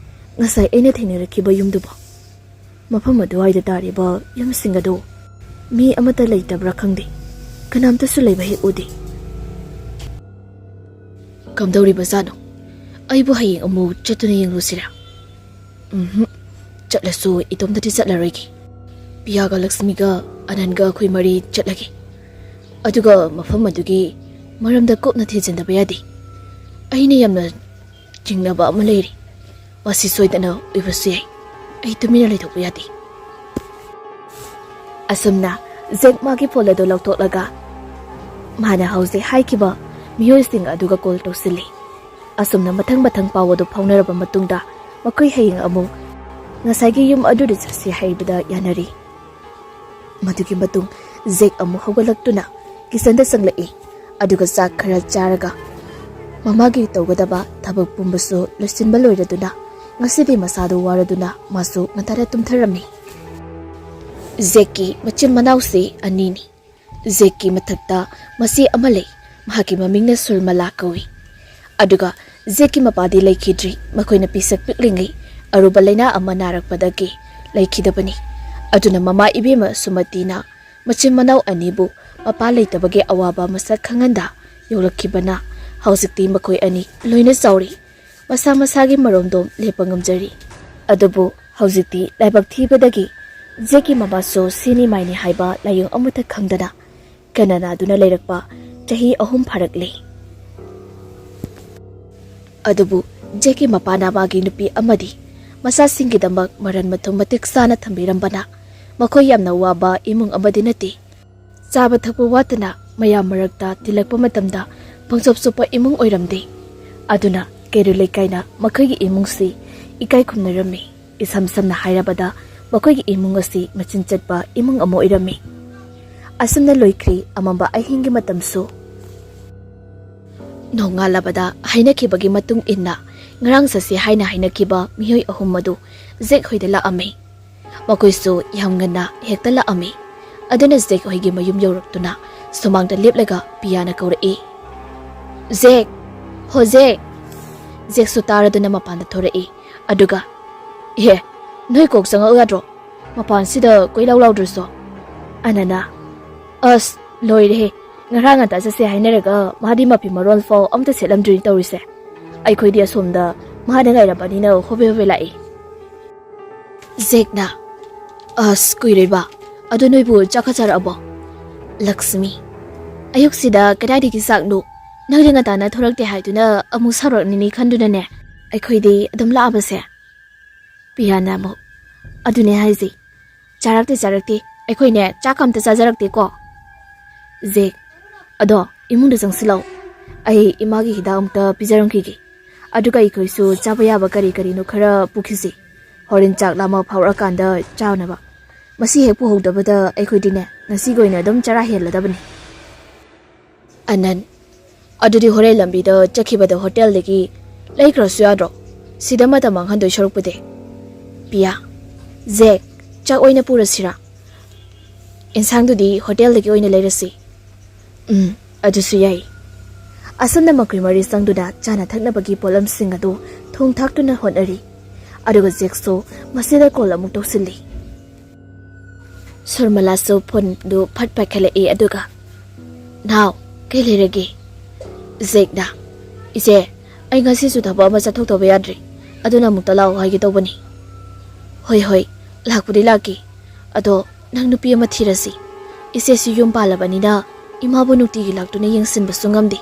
ꯉꯁꯥꯏ ꯑꯩꯅ ꯊꯦꯡꯅꯔꯛꯈꯤꯕ ꯌꯨꯝꯗꯨꯕꯣ? ꯃꯐꯝ ꯑꯗꯨꯋꯥꯏꯗ ꯇꯥꯔꯤꯕ ꯌꯨꯝꯁꯤꯡ ꯑꯗꯨ ꯃꯤ ꯑꯃꯠꯇ ꯂꯩꯇꯕ꯭ꯔꯥ ꯈꯪꯗꯦ, ꯀꯅꯥꯝꯇꯁꯨ ꯂꯩꯕ ꯍꯦꯛ ꯎꯗꯦ꯫ ꯀꯝꯗꯧꯔꯤꯕꯖꯥꯠꯅꯣ? ꯑꯩꯕꯨ ꯍꯌꯦꯡ ꯑꯃꯨꯛ ꯆꯠꯇꯨꯅ ꯌꯦꯡꯂꯨꯁꯤꯔꯥ?" "ꯎꯝꯍꯨꯝ, ꯆꯠꯂꯁꯨ ꯏꯇꯣꯝꯇꯗꯤ ꯆꯠꯂꯔꯣꯏꯒꯦ꯫ ꯄꯤꯌꯥꯒ ꯂꯛꯁꯃꯤꯒ ꯑꯅꯟꯒ ꯑꯩꯈꯣꯏ ꯃꯔꯤ ꯆꯠꯂꯒꯦ꯫ ꯑꯗꯨꯒ ꯃꯐꯝ ꯑꯗꯨꯒꯤ ꯃꯔꯝꯗ ꯀꯨꯞꯅ ꯊꯤꯖꯤꯟꯗꯕ ꯌꯥꯗꯦ꯫ ꯑꯩꯅ ꯌꯥꯝꯅ ꯆꯤꯡꯅꯕ ꯑꯃ ꯂꯩꯔꯤ꯫ ꯃꯁꯤ ꯁꯣꯏꯗꯅ ꯑꯣꯏꯕꯁꯨ ꯌꯥꯏ꯫ ꯑꯩ ꯇꯨꯃꯤꯟꯅ ꯂꯩꯊꯣꯛꯄ ꯌꯥꯗꯦ꯫" ꯑꯁꯨꯝꯅ ꯖꯦꯛ ꯃꯥꯒꯤ ꯐꯣꯟ ꯑꯗꯨ ꯂꯧꯊꯣꯛꯂꯒ ꯃꯥꯅ ꯍꯧꯖꯤꯛ ꯍꯥꯏꯈꯤꯕ ꯃꯤꯑꯣꯏꯁꯤꯡ ꯑꯗꯨꯒ ꯀꯣꯜ ꯇꯧꯁꯤꯜꯂꯤ꯫ ꯑꯁꯨꯝꯅ ꯃꯊꯪ ꯃꯊꯪ ꯄꯥꯎ ꯑꯗꯨ ꯐꯥꯎꯅꯔꯕ ꯃꯇꯨꯡꯗ ꯃꯈꯣꯏ ꯍꯌꯦꯡ ꯑꯃꯨꯛ ꯉꯁꯥꯏꯒꯤ ꯌꯨꯝ ꯑꯗꯨꯗ ꯆꯠꯁꯤ ꯍꯥꯏꯕꯗ ꯌꯥꯅꯔꯤ꯫ ꯃꯗꯨꯒꯤ ꯃꯇꯨꯡ ꯖꯦꯛ ꯑꯃꯨꯛ ꯍꯧꯒꯠꯂꯛꯇꯨꯅ ꯀꯤꯆꯟꯗ ꯆꯪꯂꯛꯏ꯫ ꯑꯗꯨꯒ ꯆꯥꯛ ꯈꯔ ꯆꯥꯔꯒ ꯃꯃꯥꯒꯤ ꯇꯧꯒꯗꯕ ꯊꯕꯛ ꯄꯨꯝꯕꯁꯨ ꯂꯣꯏꯁꯤꯟꯕ ꯂꯣꯏꯔꯗꯨꯅ, ꯉꯁꯤꯗꯤ ꯃꯁꯥꯗꯨ ꯋꯥꯔꯗꯨꯅ ꯃꯥꯁꯨ ꯉꯟꯇꯥꯅ ꯇꯨꯝꯊꯔꯝꯃꯤ꯫ ꯖꯦꯛꯀꯤ ꯃꯆꯤꯟ ꯃꯅꯥꯎꯁꯤ ꯑꯅꯤꯅꯤ꯫ ꯖꯦꯛꯀꯤ ꯃꯊꯛꯇ ꯃꯆꯦ ꯑꯃ ꯂꯩ꯫ ꯃꯍꯥꯛꯀꯤ ꯃꯃꯤꯡꯅ ꯁꯨꯔꯃꯂꯥ ꯀꯧꯏ꯫ ꯑꯗꯨꯒ ꯖꯦꯛꯀꯤ ꯃꯄꯥꯗꯤ ꯂꯩꯈꯤꯗ꯭ꯔꯤ꯫ ꯃꯈꯣꯏꯅ ꯄꯤꯁꯛ ꯄꯤꯛꯂꯤꯉꯩ ꯑꯔꯨꯕ ꯂꯥꯏꯅꯥ ꯑꯃ ꯅꯥꯔꯛꯄꯗꯒꯤ ꯂꯩꯈꯤꯗꯕꯅꯤ꯫ ꯑꯗꯨꯅ ꯃꯃꯥ ꯏꯕꯦꯝꯃ ꯁꯨꯃꯇꯤꯅ ꯃꯆꯤꯟ ꯃꯅꯥꯎ ꯑꯅꯤꯕꯨ ꯃꯄꯥ ꯂꯩꯇꯕꯒꯤ ꯑꯋꯥꯕ ꯃꯁꯛ ꯈꯪꯍꯟꯗ ꯌꯣꯛꯂꯛꯈꯤꯕꯅ ꯍꯧꯖꯤꯛꯇꯤ ꯃꯈꯣꯏ ꯑꯅꯤ ꯂꯣꯏꯅ ꯆꯥꯎꯔꯤ꯫ ꯃꯁꯥ ꯃꯁꯥꯒꯤ ꯃꯔꯣꯝꯗꯣꯝ ꯂꯦꯞꯄ ꯉꯝꯖꯔꯤ꯫ ꯑꯗꯨꯕꯨ ꯍꯧꯖꯤꯛꯇꯤ ꯂꯥꯏꯕꯛ ꯊꯤꯕꯗꯒꯤ ꯖꯦꯛꯀꯤ ꯃꯃꯥꯁꯨ ꯁꯤꯅꯤ ꯃꯥꯏꯅꯤ ꯍꯥꯏꯕ ꯂꯥꯏꯑꯣꯡ ꯑꯃꯠꯇ ꯈꯪꯗꯅ ꯀꯟꯅ ꯅꯥꯗꯨꯅ ꯂꯩꯔꯛꯄ ꯆꯍꯤ ꯑꯍꯨꯝ ꯐꯥꯔꯛꯂꯦ꯫ ꯑꯗꯨꯕꯨ ꯖꯦꯛꯀꯤ ꯃꯄꯥꯅ ꯃꯥꯒꯤ ꯅꯨꯄꯤ ꯑꯃꯗꯤ ꯃꯆꯥꯁꯤꯡꯒꯤꯗꯃꯛ ꯃꯔꯟ ꯃꯊꯨꯝ ꯃꯇꯤꯛ ꯆꯥꯅ ꯊꯝꯕꯤꯔꯝꯕꯅ ꯃꯈꯣꯏ ꯌꯥꯝꯅ ꯋꯥꯕ ꯏꯃꯨꯡ ꯑꯃꯗꯤ ꯅꯠꯇꯦ꯫ ꯆꯥꯕ ꯊꯛꯄ ꯋꯥꯠꯇꯅ ꯃꯌꯥꯝ ꯃꯔꯛꯇ ꯇꯤꯜꯂꯛꯄ ꯃꯇꯝꯗ ꯄꯪꯆꯣꯞ ꯆꯣꯞꯄ ꯏꯃꯨꯡ ꯑꯣꯏꯔꯝꯗꯦ꯫ ꯑꯗꯨꯅ ꯀꯩꯔꯣꯏ ꯂꯩꯀꯥꯏꯅ ꯃꯈꯣꯏꯒꯤ ꯏꯃꯨꯡꯁꯤ ꯏꯀꯥꯏ ꯈꯨꯝꯅꯔꯝꯃꯤ꯫ ꯏꯁꯝ ꯁꯝꯅ ꯍꯥꯏꯔꯕꯗ ꯃꯈꯣꯏꯒꯤ ꯏꯃꯨꯡ ꯑꯁꯤ ꯃꯆꯤꯟ ꯆꯠꯄ ꯏꯃꯨꯡ ꯑꯃ ꯑꯣꯏꯔꯝꯃꯤ꯫ ꯑꯁꯨꯝꯅ ꯂꯣꯏꯈ꯭ꯔꯤ ꯑꯃꯝꯕ ꯑꯍꯤꯡꯒꯤ ꯃꯇꯝꯁꯨ꯫ ꯅꯣꯡꯉꯥꯜꯂꯕꯗ ꯍꯥꯏꯅꯈꯤꯕꯒꯤ ꯃꯇꯨꯡ ꯏꯟꯅ ꯉꯔꯥꯡ ꯆꯠꯁꯤ ꯍꯥꯏꯅ ꯍꯥꯏꯅꯈꯤꯕ ꯃꯤꯑꯣꯏ ꯑꯍꯨꯝ ꯑꯗꯨ ꯖꯦꯛ ꯍꯣꯏꯗ ꯂꯥꯛꯑꯝꯃꯤ꯫ ꯃꯈꯣꯏꯁꯨ ꯌꯥꯝ ꯉꯟꯅ ꯍꯦꯛꯇ ꯂꯥꯛꯑꯝꯃꯤ꯫ ꯑꯗꯨꯅ ꯖꯦꯛ ꯍꯣꯏꯒꯤ ꯃꯌꯨꯝ ꯌꯧꯔꯛꯇꯨꯅ ꯁꯨꯃꯥꯡꯗ ꯂꯦꯞꯂꯒ ꯄꯤꯌꯥꯅ ꯀꯧꯔꯛꯏ, "ꯖꯦꯛ! ꯍꯣ ꯖꯦꯛ!" ꯖꯦꯛꯁꯨ ꯇꯥꯔꯗꯨꯅ ꯃꯄꯥꯟꯗ ꯊꯣꯔꯛꯏ꯫ ꯑꯗꯨꯒ, "ꯏꯍꯦ, ꯅꯣꯏ ꯀꯣꯛ ꯆꯪꯉꯛꯎ ꯌꯥꯗ꯭ꯔꯣ? ꯃꯄꯥꯟꯁꯤꯗ ꯀꯣꯏꯂꯥꯎ ꯂꯥꯎꯗ꯭ꯔꯁꯨ?" ꯑꯅꯅ, "ꯑꯁ, ꯂꯣꯏꯔꯦꯍꯦ꯫ ꯉꯔꯥꯡ ꯉꯟꯇꯥ ꯆꯠꯁꯦ ꯍꯥꯏꯅꯔꯒ ꯃꯥꯗꯤ ꯃꯐꯤ ꯃꯔꯣꯜ ꯐꯥꯎ ꯑꯝꯇ ꯁꯦꯠꯂꯝꯗ꯭ꯔꯤꯅꯤ ꯇꯧꯔꯤꯁꯦ꯫ ꯑꯩꯈꯣꯏꯗꯤ ꯑꯁꯣꯝꯗ ꯃꯥꯗ ꯉꯥꯏꯔꯝꯕꯅꯤꯅ ꯍꯣꯕꯦ ꯍꯣꯕꯦ ꯂꯥꯛꯏ꯫" ꯖꯦꯛꯅ, "ꯑꯁ, ꯀꯨꯏꯔꯦꯕ꯫ ꯑꯗꯨ ꯅꯣꯏꯕꯨ ꯆꯥꯛꯀ ꯆꯥꯔꯛꯑꯕꯣ?" ꯂꯛꯁꯃꯤ, "ꯑꯌꯨꯛꯁꯤꯗ ꯀꯗꯥꯏꯗꯒꯤ ꯆꯥꯛꯅꯣ? ꯅꯪꯗꯤ ꯉꯟꯇꯥꯅ ꯊꯣꯔꯛꯇꯦ ꯍꯥꯏꯗꯨꯅ ꯑꯃꯨꯛ ꯁꯥꯎꯔꯛꯅꯤꯅꯤ ꯈꯟꯗꯨꯅꯅꯦ ꯑꯩꯈꯣꯏꯗꯤ ꯑꯗꯨꯝ ꯂꯥꯛꯑꯕꯁꯦ꯫" ꯄꯤꯌꯥꯅ ꯑꯃꯨꯛ, "ꯑꯗꯨꯅꯦ ꯍꯥꯏꯁꯦ꯫ ꯆꯥꯔꯛꯇꯦ, ꯆꯥꯔꯛꯇꯦ꯫ ꯑꯩꯈꯣꯏꯅꯦ ꯆꯥꯛꯀ ꯑꯝꯇ ꯆꯥꯖꯔꯛꯇꯦꯀꯣ꯫" ꯖꯦꯛ, "ꯑꯗꯣ ꯏꯃꯨꯡꯗ ꯆꯪꯁꯤꯜꯂꯛꯑꯣ꯫ ꯑꯩ ꯏꯃꯥꯒꯤ ꯍꯤꯗꯥꯛ ꯑꯃꯨꯛꯇ ꯄꯤꯖꯔꯝꯈꯤꯒꯦ꯫ ꯑꯗꯨꯒ ꯑꯩꯈꯣꯏꯁꯨ ꯆꯥꯕ ꯌꯥꯕ ꯀꯔꯤ ꯀꯔꯤꯅꯣ ꯈꯔ ꯄꯨꯈꯤꯁꯤ꯫ ꯍꯣꯔꯦꯟ ꯆꯥꯛ ꯂꯥꯝꯕ ꯐꯥꯎꯔꯛꯑꯀꯥꯟꯗ ꯆꯥꯅꯕ꯫ ꯃꯁꯤ ꯍꯦꯛ ꯄꯨꯍꯧꯗꯕꯗ ꯑꯩꯈꯣꯏꯗꯤꯅꯦ ꯉꯁꯤꯒꯤ ꯑꯣꯏꯅ ꯑꯗꯨꯝ ꯆꯔꯥ ꯍꯦꯜꯂꯗꯕꯅꯤ꯫" ꯑꯅꯟ, ꯑꯗꯨꯗꯤ ꯍꯣꯔꯦꯟ ꯂꯝꯕꯤꯗ ꯆꯠꯈꯤꯕꯗ ꯍꯣꯇꯦꯜꯗꯒꯤ ꯂꯩꯈ꯭ꯔꯁꯨ ꯌꯥꯗ꯭ꯔꯣ? ꯁꯤꯗ ꯃꯇꯝ ꯃꯥꯡꯍꯟꯗꯣꯏ ꯁꯔꯨꯛꯄꯨꯗꯤ꯫ ꯄꯤꯌꯥ, ꯖꯦꯛ, ꯆꯥꯛ ꯑꯣꯏꯅ ꯄꯨꯔꯁꯤꯔꯥ? ꯏꯟꯁꯥꯡꯗꯨꯗꯤ ꯍꯣꯇꯦꯜꯗꯒꯤ ꯑꯣꯏꯅ ꯂꯩꯔꯁꯤ꯫ ꯎꯝ, ꯑꯗꯨꯁꯨ ꯌꯥꯏ꯫ ꯑꯁꯨꯝꯅ ꯃꯈꯣꯏ ꯃꯔꯤ ꯆꯪꯗꯨꯅ ꯆꯥꯅ ꯊꯛꯅꯕꯒꯤ ꯄꯣꯠꯂꯝꯁꯤꯡ ꯑꯗꯨ ꯊꯣꯡ ꯊꯥꯛꯇꯨꯅ ꯍꯣꯠꯅꯔꯤ꯫ ꯑꯗꯨꯒ ꯖꯦꯛꯁꯨ ꯃꯁꯤꯗ ꯀꯣꯜ ꯑꯃꯨꯛ ꯇꯧꯁꯤꯜꯂꯤ꯫ ꯁꯨꯔꯃꯂꯥꯁꯨ ꯐꯣꯟꯗꯨ ꯐꯠ ꯄꯥꯏꯈꯠꯂꯛꯏ, ꯑꯗꯨꯒ, "ꯅꯥꯎ, ꯀꯩ ꯂꯩꯔꯒꯦ?" ꯖꯦꯛꯅ, "ꯏꯆꯦ, ꯑꯩ ꯉꯁꯤꯁꯨ ꯊꯕꯛ ꯑꯃ ꯆꯠꯊꯣꯛꯇꯕ ꯌꯥꯗ꯭ꯔꯤ, ꯑꯗꯨꯅ ꯑꯃꯨꯛꯇ ꯂꯥꯛꯑꯣ ꯍꯥꯏꯒꯦ ꯇꯧꯕꯅꯤ꯫" "ꯍꯣꯏ, ꯍꯣꯏ, ꯂꯥꯛꯄꯨꯗꯤ ꯂꯥꯛꯀꯦ꯫ ꯑꯗꯣ ꯅꯪ ꯅꯨꯄꯤ ꯑꯃ ꯊꯤꯔꯁꯤ꯫ ꯏꯆꯦꯁꯨ ꯌꯨꯝ ꯄꯥꯜꯂꯕꯅꯤꯅ ꯏꯃꯥꯕꯨ ꯅꯨꯡꯇꯤꯒꯤ ꯂꯥꯛꯇꯨꯅ ꯌꯦꯡꯁꯤꯟꯕꯁꯨ ꯉꯝꯗꯦ꯫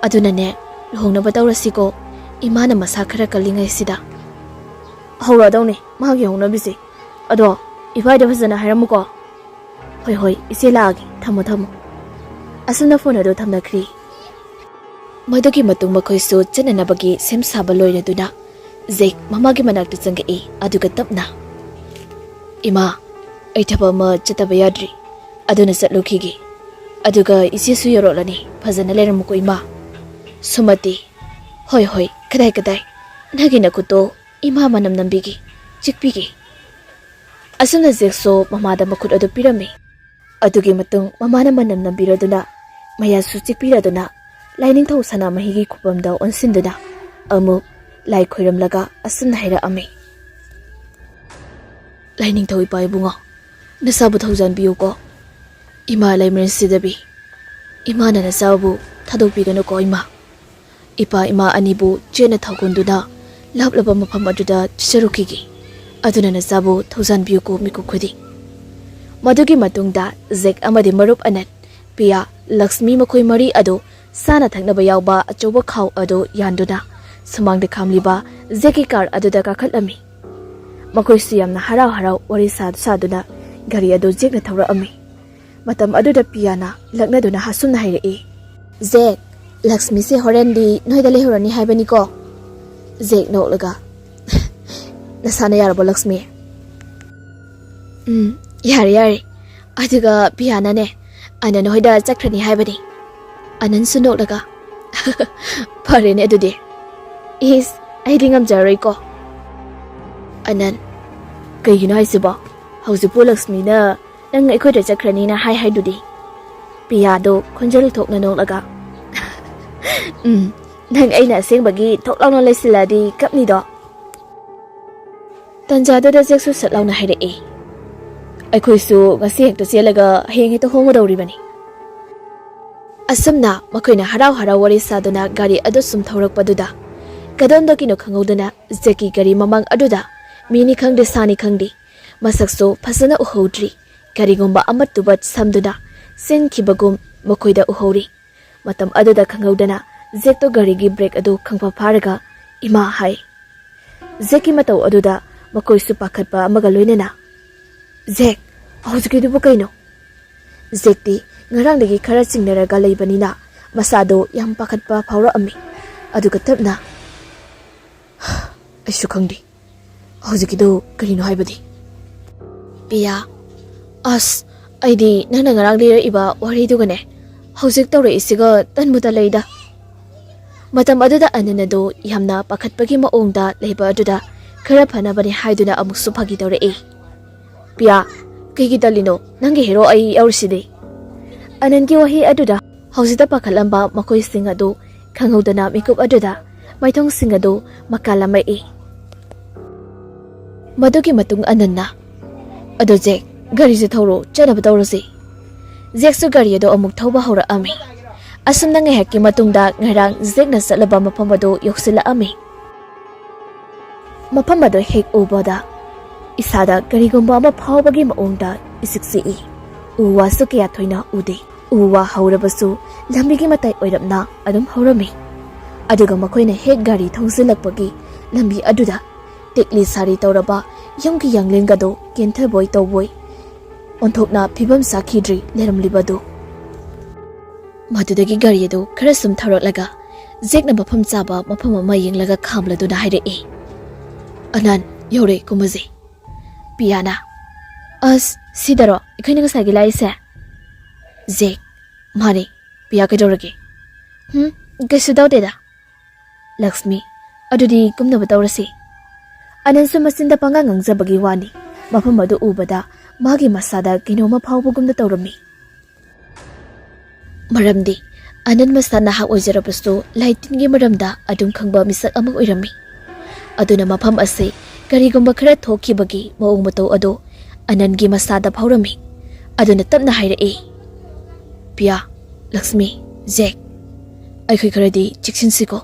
ꯑꯗꯨꯅꯅꯦ, ꯂꯨꯍꯣꯡꯅꯕ ꯇꯧꯔꯁꯤꯀꯣ꯫ ꯏꯃꯥꯅ ꯃꯁꯥ ꯈꯔ ꯀꯜꯂꯤꯉꯩꯁꯤꯗ꯫" "ꯍꯧꯔꯗꯧꯅꯦ ꯃꯥꯒꯤ ꯍꯧꯅꯕꯤꯁꯦ꯫ ꯑꯗꯣ ꯏꯕꯥꯏꯗ ꯐꯖꯅ ꯍꯥꯏꯔꯝꯃꯨꯀꯣ꯫" "ꯍꯣꯏ, ꯍꯣꯏ, ꯏꯆꯦ ꯂꯥꯛꯑꯒꯦ꯫ ꯊꯝꯃꯣ, ꯊꯝꯃꯣ꯫" ꯑꯁꯨꯝꯅ ꯐꯣꯟ ꯑꯗꯨ ꯊꯝꯅꯈ꯭ꯔꯤ꯫ ꯃꯗꯨꯒꯤ ꯃꯇꯨꯡ ꯃꯈꯣꯏꯁꯨ ꯆꯠꯅꯅꯕꯒꯤ ꯁꯦꯝ ꯁꯥꯕ ꯂꯣꯏꯔꯗꯨꯅ ꯖꯦꯛ ꯃꯃꯥꯒꯤ ꯃꯅꯥꯛꯇ ꯆꯪꯉꯛꯏ, ꯑꯗꯨꯒ ꯇꯞꯅ, "ꯏꯃꯥ, ꯑꯩ ꯊꯕꯛ ꯑꯃ ꯆꯠꯇꯕ ꯌꯥꯗ꯭ꯔꯤ, ꯑꯗꯨꯅ ꯆꯠꯂꯨꯈꯤꯒꯦ꯫ ꯑꯗꯨꯒ ꯏꯆꯦꯁꯨ ꯌꯧꯔꯛꯂꯅꯤ, ꯐꯖꯅ ꯂꯩꯔꯝꯃꯨꯀꯣ ꯏꯃꯥ꯫" ꯁꯨꯃꯇꯤ, "ꯍꯣꯏ, ꯍꯣꯏ, ꯀꯗꯥꯏ, ꯀꯗꯥꯏ? ꯅꯪꯒꯤ ꯅꯈꯨꯠꯇꯣ ꯏꯃꯥ ꯃꯅꯝ ꯅꯝꯕꯤꯒꯦ, ꯆꯤꯛꯄꯤꯒꯦ꯫" ꯑꯁꯨꯝꯅ ꯖꯦꯛꯁꯨ ꯃꯃꯥꯗ ꯃꯈꯨꯠ ꯑꯗꯨ ꯄꯤꯔꯝꯃꯤ꯫ ꯑꯗꯨꯒꯤ ꯃꯇꯨꯡ ꯃꯃꯥꯅ ꯃꯅꯝ ꯅꯝꯕꯤꯔꯗꯨꯅ ꯃꯌꯥꯁꯨ ꯆꯤꯛꯄꯤꯔꯗꯨꯅ ꯂꯥꯏꯅꯤꯡꯊꯧ ꯁꯅꯥꯃꯍꯤꯒꯤ ꯈꯨꯕꯝꯗ ꯑꯣꯟꯁꯤꯟꯗꯨꯅ ꯑꯃꯨꯛ ꯂꯥꯏ ꯈꯣꯏꯔꯝꯂꯒ ꯑꯁꯨꯝꯅ ꯍꯥꯏꯔꯛꯑꯝꯃꯤ, "ꯂꯥꯏꯅꯤꯡꯊꯧ ꯏꯄꯥ ꯏꯕꯨꯡꯉꯣ, ꯅꯆꯥꯕꯨ ꯊꯧꯖꯥꯟꯕꯤꯌꯨꯀꯣ꯫ ꯏꯃꯥ ꯂꯩꯃꯔꯦꯟ ꯁꯤꯗꯕꯤ, ꯏꯃꯥꯅ ꯅꯆꯥꯕꯨ ꯊꯥꯗꯣꯛꯄꯤꯒꯅꯨꯀꯣ ꯏꯃꯥ꯫" ꯏꯄꯥ ꯏꯃꯥ ꯑꯅꯤꯕꯨ ꯆꯦꯠꯅ ꯊꯧꯒꯣꯟꯗꯨꯅ ꯂꯥꯞꯂꯕ ꯃꯐꯝ ꯑꯗꯨꯗ ꯆꯠꯆꯔꯨꯈꯤꯒꯦ꯫ ꯑꯗꯨꯅ ꯅꯆꯥꯕꯨ ꯊꯧꯖꯥꯟꯕꯤꯌꯨꯀꯣ ꯃꯤꯀꯨꯞ ꯈꯨꯗꯤꯡ꯫ ꯃꯗꯨꯒꯤ ꯃꯇꯨꯡꯗ ꯖꯦꯛ ꯑꯃꯗꯤ ꯃꯔꯨꯞ ꯑꯅꯟ, ꯄꯤꯌꯥ, ꯂꯛꯁꯃꯤ ꯃꯈꯣꯏ ꯃꯔꯤ ꯑꯗꯨ ꯆꯥꯅ ꯊꯛꯅꯕ ꯌꯥꯎꯕ ꯑꯆꯧꯕ ꯈꯥꯎ ꯑꯗꯨ ꯌꯥꯟꯗꯨꯅ ꯁꯨꯃꯥꯡꯗ ꯈꯥꯝꯂꯤꯕ ꯖꯦꯛꯀꯤ ꯀꯥꯔ ꯑꯗꯨꯗ ꯀꯥꯈꯠꯂꯝꯃꯤ꯫ ꯃꯈꯣꯏꯁꯨ ꯌꯥꯝꯅ ꯍꯔꯥꯎ ꯍꯔꯥꯎ ꯋꯥꯔꯤ ꯁꯥꯗꯨ ꯁꯥꯗꯨꯅ ꯒꯥꯔꯤ ꯑꯗꯨ ꯖꯦꯛꯅ ꯊꯧꯔꯛꯑꯝꯃꯤ꯫ ꯃꯇꯝ ꯑꯗꯨꯗ ꯄꯤꯌꯥꯅ ꯂꯛꯅꯗꯨꯅ ꯑꯁꯨꯝꯅ ꯍꯥꯏꯔꯛꯏ, "ꯖꯦꯛ, ꯂꯛꯁꯃꯤꯁꯦ ꯍꯣꯔꯦꯟꯗꯤ ꯅꯣꯏꯗ ꯂꯩꯍꯧꯔꯅꯤ ꯍꯥꯏꯕꯅꯤꯀꯣ?" ꯖꯦꯛ ꯅꯣꯛꯂꯒ, "ꯅꯁꯥꯅ ꯌꯥꯔꯕꯣ ꯂꯛꯁꯃꯤ?" "ꯎꯝ, ꯌꯥꯔꯦ, ꯌꯥꯔꯦ꯫ ꯑꯗꯨꯒ ꯄꯤꯌꯥꯅꯅꯦ, ꯑꯅꯟ ꯍꯣꯏꯗ ꯆꯠꯈ꯭ꯔꯅꯤ ꯍꯥꯏꯕꯅꯤ꯫" ꯑꯅꯟꯁꯨ ꯅꯣꯛꯂꯒ, "ꯐꯔꯦꯅꯦ ꯑꯗꯨꯗꯤ꯫ ꯏꯁ, ꯑꯩꯗꯤ ꯉꯝꯖꯔꯣꯏꯀꯣ꯫" ꯑꯅꯟ, "ꯀꯩꯒꯤꯅꯣ ꯍꯥꯏꯁꯤꯕꯣ? ꯍꯧꯖꯤꯛꯄꯨ ꯂꯛꯁꯃꯤꯅ ꯅꯪ ꯑꯩꯈꯣꯏꯗ ꯆꯠꯈ꯭ꯔꯅꯤꯅ ꯍꯥꯏ ꯍꯥꯏꯗꯨꯗꯤ?" ꯄꯤꯌꯥꯗꯣ ꯈꯣꯟꯖꯦꯜ ꯊꯣꯛꯅ ꯅꯣꯛꯂꯒ, "ꯎꯝ, ꯅꯪ ꯑꯩꯅ ꯑꯁꯦꯡꯕꯒꯤ ꯊꯣꯛ ꯂꯥꯎꯅ ꯂꯩꯁꯤꯜꯂꯛꯑꯗꯤ ꯀꯞꯅꯤꯗꯣ꯫" ꯇꯟꯖꯥꯗꯨꯗ ꯖꯦꯛꯁꯨ ꯁꯠ ꯂꯥꯎꯅ ꯍꯥꯏꯔꯛꯏ, "ꯑꯩꯈꯣꯏꯁꯨ ꯉꯁꯤ ꯍꯦꯛꯇ ꯆꯦꯜꯂꯒ ꯍꯌꯦꯡ ꯍꯦꯛꯇ ꯍꯣꯡꯒꯗꯧꯔꯤꯕꯅꯤ꯫" ꯑꯁꯨꯝꯅ ꯃꯈꯣꯏꯅ ꯍꯔꯥꯎ ꯍꯔꯥꯎ ꯋꯥꯔꯤ ꯁꯥꯗꯨꯅ ꯒꯥꯔꯤ ꯑꯗꯨ ꯁꯨꯝ ꯊꯧꯔꯛꯄꯗꯨꯗ, ꯀꯗꯣꯝꯗꯒꯤꯅꯣ ꯈꯪꯍꯧꯗꯅ ꯖꯦꯛꯀꯤ ꯒꯥꯔꯤ ꯃꯃꯥꯡ ꯑꯗꯨꯗ ꯃꯤꯅꯤ ꯈꯪꯗꯦ ꯁꯥꯅꯤ ꯈꯪꯗꯦ, ꯃꯁꯛꯁꯨ ꯐꯖꯅ ꯎꯍꯧꯗ꯭ꯔꯤ, ꯀꯔꯤꯒꯨꯝꯕ ꯑꯃꯠꯇꯨꯕ ꯁꯝꯗꯨꯅ ꯆꯦꯟꯈꯤꯕꯒꯨꯝ ꯃꯈꯣꯏꯗ ꯎꯍꯧꯔꯤ꯫ ꯃꯇꯝ ꯑꯗꯨꯗ ꯈꯪꯍꯧꯗꯅ ꯖꯦꯛꯇꯣ ꯒꯥꯔꯤꯒꯤ ꯕ꯭ꯔꯦꯛ ꯑꯗꯨ ꯈꯪꯐ ꯐꯥꯔꯒ "ꯏꯃꯥ" ꯍꯥꯏ꯫ ꯖꯦꯛꯀꯤ ꯃꯇꯧ ꯑꯗꯨꯗ ꯃꯈꯣꯏꯁꯨ ꯄꯥꯈꯠꯄ ꯑꯃꯒ ꯂꯣꯏꯅꯅ, "ꯖꯦꯛ, ꯍꯧꯖꯤꯛꯀꯤꯗꯨꯕꯨ ꯀꯩꯅꯣ?" ꯖꯦꯛꯇꯤ ꯉꯔꯥꯡꯗꯒꯤ ꯈꯔ ꯆꯤꯡꯅꯔꯒ ꯂꯩꯕꯅꯤꯅ ꯃꯁꯥꯗꯣ ꯌꯥꯝ ꯄꯥꯈꯠꯄ ꯐꯥꯎꯔꯛꯑꯝꯃꯤ꯫ ꯑꯗꯨꯒ ꯇꯞꯅ, "ꯑꯩꯁꯨ ꯈꯪꯗꯦ꯫ ꯍꯧꯖꯤꯛꯀꯤꯗꯨ ꯀꯔꯤꯅꯣ ꯍꯥꯏꯕꯗꯤ?" ꯄꯤꯌꯥ, "ꯑꯁ, ꯑꯩꯗꯤ ꯅꯪꯅ ꯉꯔꯥꯡ ꯂꯤꯔꯛꯏꯕ ꯋꯥꯔꯤꯗꯨꯒꯅꯦ ꯍꯧꯖꯤꯛ ꯇꯧꯔꯛꯏꯁꯤꯒ ꯇꯟꯕꯨ ꯇꯜꯂꯛꯏꯗ꯫" ꯃꯇꯝ ꯑꯗꯨꯗ ꯑꯅꯟ ꯑꯗꯨ ꯌꯥꯝꯅ ꯄꯥꯈꯠꯄꯒꯤ ꯃꯑꯣꯡꯗ ꯂꯩꯕ ꯑꯗꯨꯗ ꯈꯔ ꯐꯅꯕꯅꯤ ꯍꯥꯏꯗꯨꯅ ꯑꯃꯨꯛꯁꯨ ꯐꯥꯒꯤ ꯇꯧꯔꯛꯏ꯫ "ꯄꯤꯌꯥ, ꯀꯩꯒꯤ ꯇꯜꯂꯤꯅꯣ? ꯅꯪꯒꯤ ꯍꯦꯔꯣ ꯑꯩ ꯌꯥꯎꯔꯤꯁꯤꯗꯤ꯫" ꯑꯅꯟꯒꯤ ꯋꯥꯍꯩ ꯑꯗꯨꯗ ꯍꯧꯖꯤꯛꯇ ꯄꯥꯈꯠꯂꯝꯕ ꯃꯈꯣꯏꯁꯤꯡ ꯑꯗꯨ ꯈꯪꯍꯧꯗꯅ ꯃꯤꯀꯨꯞ ꯑꯗꯨꯗ ꯃꯥꯏꯊꯣꯡꯁꯤꯡ ꯑꯗꯨ ꯃꯀꯥ ꯂꯝꯃꯛꯏ꯫ ꯃꯗꯨꯒꯤ ꯃꯇꯨꯡ ꯑꯅꯟꯅ, "ꯑꯗꯣ ꯖꯦꯛ, ꯒꯥꯔꯤꯁꯦ ꯊꯧꯔꯣ, ꯆꯠꯅꯕ ꯇꯧꯔꯁꯤ꯫" ꯖꯦꯛꯁꯨ ꯒꯥꯔꯤ ꯑꯗꯨ ꯑꯃꯨꯛ ꯊꯧꯕ ꯍꯧꯔꯛꯑꯝꯃꯤ꯫ ꯑꯁꯨꯝꯅ ꯉꯥꯏꯍꯥꯛꯀꯤ ꯃꯇꯨꯡꯗ ꯉꯔꯥꯡ ꯖꯦꯛꯅ ꯆꯠꯂꯕ ꯃꯐꯝ ꯑꯗꯨ ꯌꯧꯁꯤꯜꯂꯛꯑꯝꯃꯤ꯫ ꯃꯐꯝ ꯑꯗꯨ ꯍꯦꯛ ꯎꯕꯗ ꯏꯁꯥꯗ ꯀꯔꯤꯒꯨꯝꯕ ꯑꯃ ꯐꯥꯎꯕꯒꯤ ꯃꯑꯣꯡꯗ ꯏꯆꯤꯛ ꯆꯤꯛꯏ꯫ ꯎ ꯋꯥꯁꯨ ꯀꯌꯥ ꯊꯣꯏꯅ ꯎꯗꯦ꯫ ꯎ ꯋꯥ ꯍꯧꯔꯕꯁꯨ ꯂꯝꯕꯤꯒꯤ ꯃꯇꯥꯏ ꯑꯣꯏꯔꯞꯅ ꯑꯗꯨꯝ ꯍꯧꯔꯝꯃꯤ꯫ ꯑꯗꯨꯒ ꯃꯈꯣꯏꯅ ꯍꯦꯛ ꯒꯥꯔꯤ ꯊꯧꯖꯤꯜꯂꯛꯄꯒꯤ ꯂꯝꯕꯤ ꯑꯗꯨꯗ ꯇꯦꯛꯂꯤ ꯁꯥꯔꯤ ꯇꯧꯔꯕ ꯌꯨꯝꯒꯤ ꯌꯥꯡꯂꯦꯟꯒꯗꯣ ꯀꯦꯟꯊꯕꯣꯏ ꯇꯧꯕꯣꯏ ꯑꯣꯟꯊꯣꯛꯅ ꯐꯤꯕꯝ ꯆꯥꯈꯤꯗ꯭ꯔꯤ ꯂꯩꯔꯝꯂꯤꯕꯗꯨ꯫ ꯃꯗꯨꯗꯒꯤ ꯒꯥꯔꯤ ꯑꯗꯨ ꯈꯔ ꯁꯨꯝ ꯊꯧꯔꯛꯂꯒ ꯖꯦꯛꯅ ꯃꯐꯝ ꯆꯥꯕ ꯃꯐꯝ ꯑꯃ ꯌꯦꯡꯂꯒ ꯈꯥꯝꯂꯗꯨꯅ ꯍꯥꯏꯔꯛꯏ, "ꯑꯅꯟ, ꯌꯧꯔꯦ, ꯀꯨꯝꯃꯁꯦ꯫" ꯄꯤꯌꯥꯅ, "ꯑꯁ, ꯁꯤꯗꯔꯣ ꯑꯩꯈꯣꯏꯅ ꯉꯁꯥꯏꯒꯤ ꯂꯥꯛꯏꯁꯦ?" ꯖꯦꯛ, "ꯃꯥꯅꯦ꯫" ꯄꯤꯌꯥ, ꯀꯩꯗꯧꯔꯒꯦ? ꯍꯨꯝ, ꯀꯩꯁꯨ ꯇꯧꯗꯦꯗ꯫ ꯂꯛꯁꯃꯤ, ꯑꯗꯨꯗꯤ ꯀꯨꯝꯅꯕ ꯇꯧꯔꯁꯤ꯫ ꯑꯅꯟꯁꯨ ꯃꯆꯤꯟꯗ ꯄꯉꯥꯡ ꯉꯥꯡꯖꯕꯒꯤ ꯋꯥꯅꯤ꯫ ꯃꯐꯝ ꯑꯗꯨ ꯎꯕꯗ ꯃꯥꯒꯤ ꯃꯁꯥꯗ ꯀꯩꯅꯣꯝꯃ ꯐꯥꯎꯕꯒꯨꯝꯅ ꯇꯧꯔꯝꯃꯤ꯫ ꯃꯔꯝꯗꯤ ꯑꯅꯟ ꯃꯁꯥ ꯅꯍꯥ ꯑꯣꯏꯖꯔꯕꯁꯨ ꯂꯥꯏ ꯇꯤꯟꯒꯤ ꯃꯔꯝꯗ ꯑꯗꯨꯝ ꯈꯪꯕ ꯃꯤꯁꯛ ꯑꯃ ꯑꯣꯏꯔꯝꯃꯤ꯫ ꯑꯗꯨꯅ ꯃꯐꯝ ꯑꯁꯤ ꯀꯔꯤꯒꯨꯝꯕ ꯈꯔ ꯊꯣꯛꯈꯤꯕꯒꯤ ꯃꯑꯣꯡ ꯃꯇꯧ ꯑꯗꯨ ꯑꯅꯟꯒꯤ ꯃꯁꯥꯗ ꯐꯥꯎꯔꯝꯃꯤ꯫ ꯑꯗꯨꯅ ꯇꯞꯅ ꯍꯥꯏꯔꯛꯏ, "ꯄꯤꯌꯥ, ꯂꯛꯁꯃꯤ, ꯖꯦꯛ, ꯑꯩꯈꯣꯏ ꯈꯔꯗꯤ ꯆꯦꯛꯁꯤꯟꯁꯤꯀꯣ?"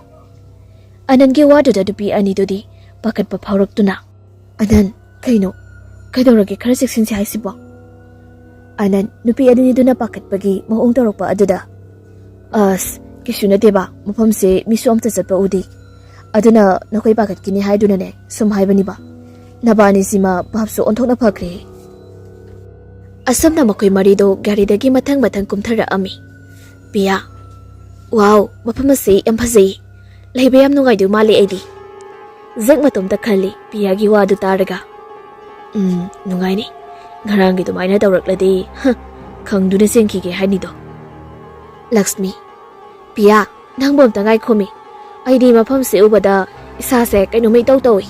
ꯑꯅꯟꯒꯤ ꯋꯥꯗꯨꯗ ꯅꯨꯄꯤ ꯑꯅꯤꯗꯨꯗꯤ ꯄꯥꯈꯠꯄ ꯐꯥꯎꯔꯛꯇꯨꯅ, "ꯑꯅꯟ, ꯀꯩꯅꯣ? ꯀꯩꯗꯧꯔꯒꯦ? ꯈꯔ ꯆꯦꯛꯁꯤꯟꯁꯤ ꯍꯥꯏꯁꯤꯕꯣ?" ꯑꯅꯟ, ꯅꯨꯄꯤ ꯑꯅꯤꯗꯨꯅ ꯄꯥꯈꯠꯄꯒꯤ ꯃꯑꯣꯡ ꯇꯧꯔꯛꯄ ꯑꯗꯨꯗ, "ꯑꯁ, ꯀꯩꯁꯨ ꯅꯠꯇꯦꯕ, ꯃꯐꯝꯁꯦ ꯃꯤꯁꯨ ꯑꯝꯇ ꯆꯠꯄ ꯎꯗꯦ꯫ ꯑꯗꯨꯅ ꯅꯈꯣꯏ ꯄꯥꯈꯠꯈꯤꯅꯤ ꯍꯥꯏꯗꯨꯅꯅꯦ ꯁꯨꯝ ꯍꯥꯏꯕꯅꯤꯕ꯫ ꯅꯕꯥꯅꯤꯁꯤꯃ ꯚꯥꯞꯁꯨ ꯑꯣꯟꯊꯣꯛꯅ ꯐꯈ꯭ꯔꯦ꯫" ꯑꯁꯨꯝꯅ ꯃꯈꯣꯏ ꯃꯔꯤꯗꯣ ꯒꯥꯔꯤꯗꯒꯤ ꯃꯊꯪ ꯃꯊꯪ ꯀꯨꯝꯊꯔꯛꯑꯝꯃꯤ꯫ "ꯄꯤꯌꯥ, ꯋꯥꯎ, ꯃꯐꯝ ꯑꯁꯤ ꯌꯥꯝ ꯐꯖꯩ꯫ ꯂꯩꯕ ꯌꯥꯝ ꯅꯨꯡꯉꯥꯏꯗꯣꯏ ꯃꯥꯜꯂꯤ ꯑꯩꯗꯤ꯫" ꯖꯦꯛ ꯃꯇꯣꯝꯇ ꯈꯜꯂꯤ ꯄꯤꯌꯥꯒꯤ ꯋꯥꯗꯨ ꯇꯥꯔꯒ꯫ "ꯎꯝ, ꯅꯨꯡꯉꯥꯏꯅꯤ꯫ ꯉꯔꯥꯡꯒꯤ ꯑꯗꯨꯃꯥꯏꯅ ꯇꯧꯔꯛꯂꯗꯤ, ꯍ, ꯈꯪꯗꯨꯅ ꯆꯦꯟꯈꯤꯒꯦ ꯍꯥꯏꯅꯤꯗꯣ꯫" ꯂꯛꯁꯃꯤ, "ꯄꯤꯌꯥ, ꯅꯪꯕꯨ ꯑꯝꯇ ꯉꯥꯏꯈꯣꯃꯤ꯫ ꯑꯩꯗꯤ ꯃꯐꯝꯁꯦ ꯎꯕꯗ ꯏꯁꯥꯁꯦ ꯀꯩꯅꯣꯝꯃ ꯏꯇꯧ ꯇꯧꯏ꯫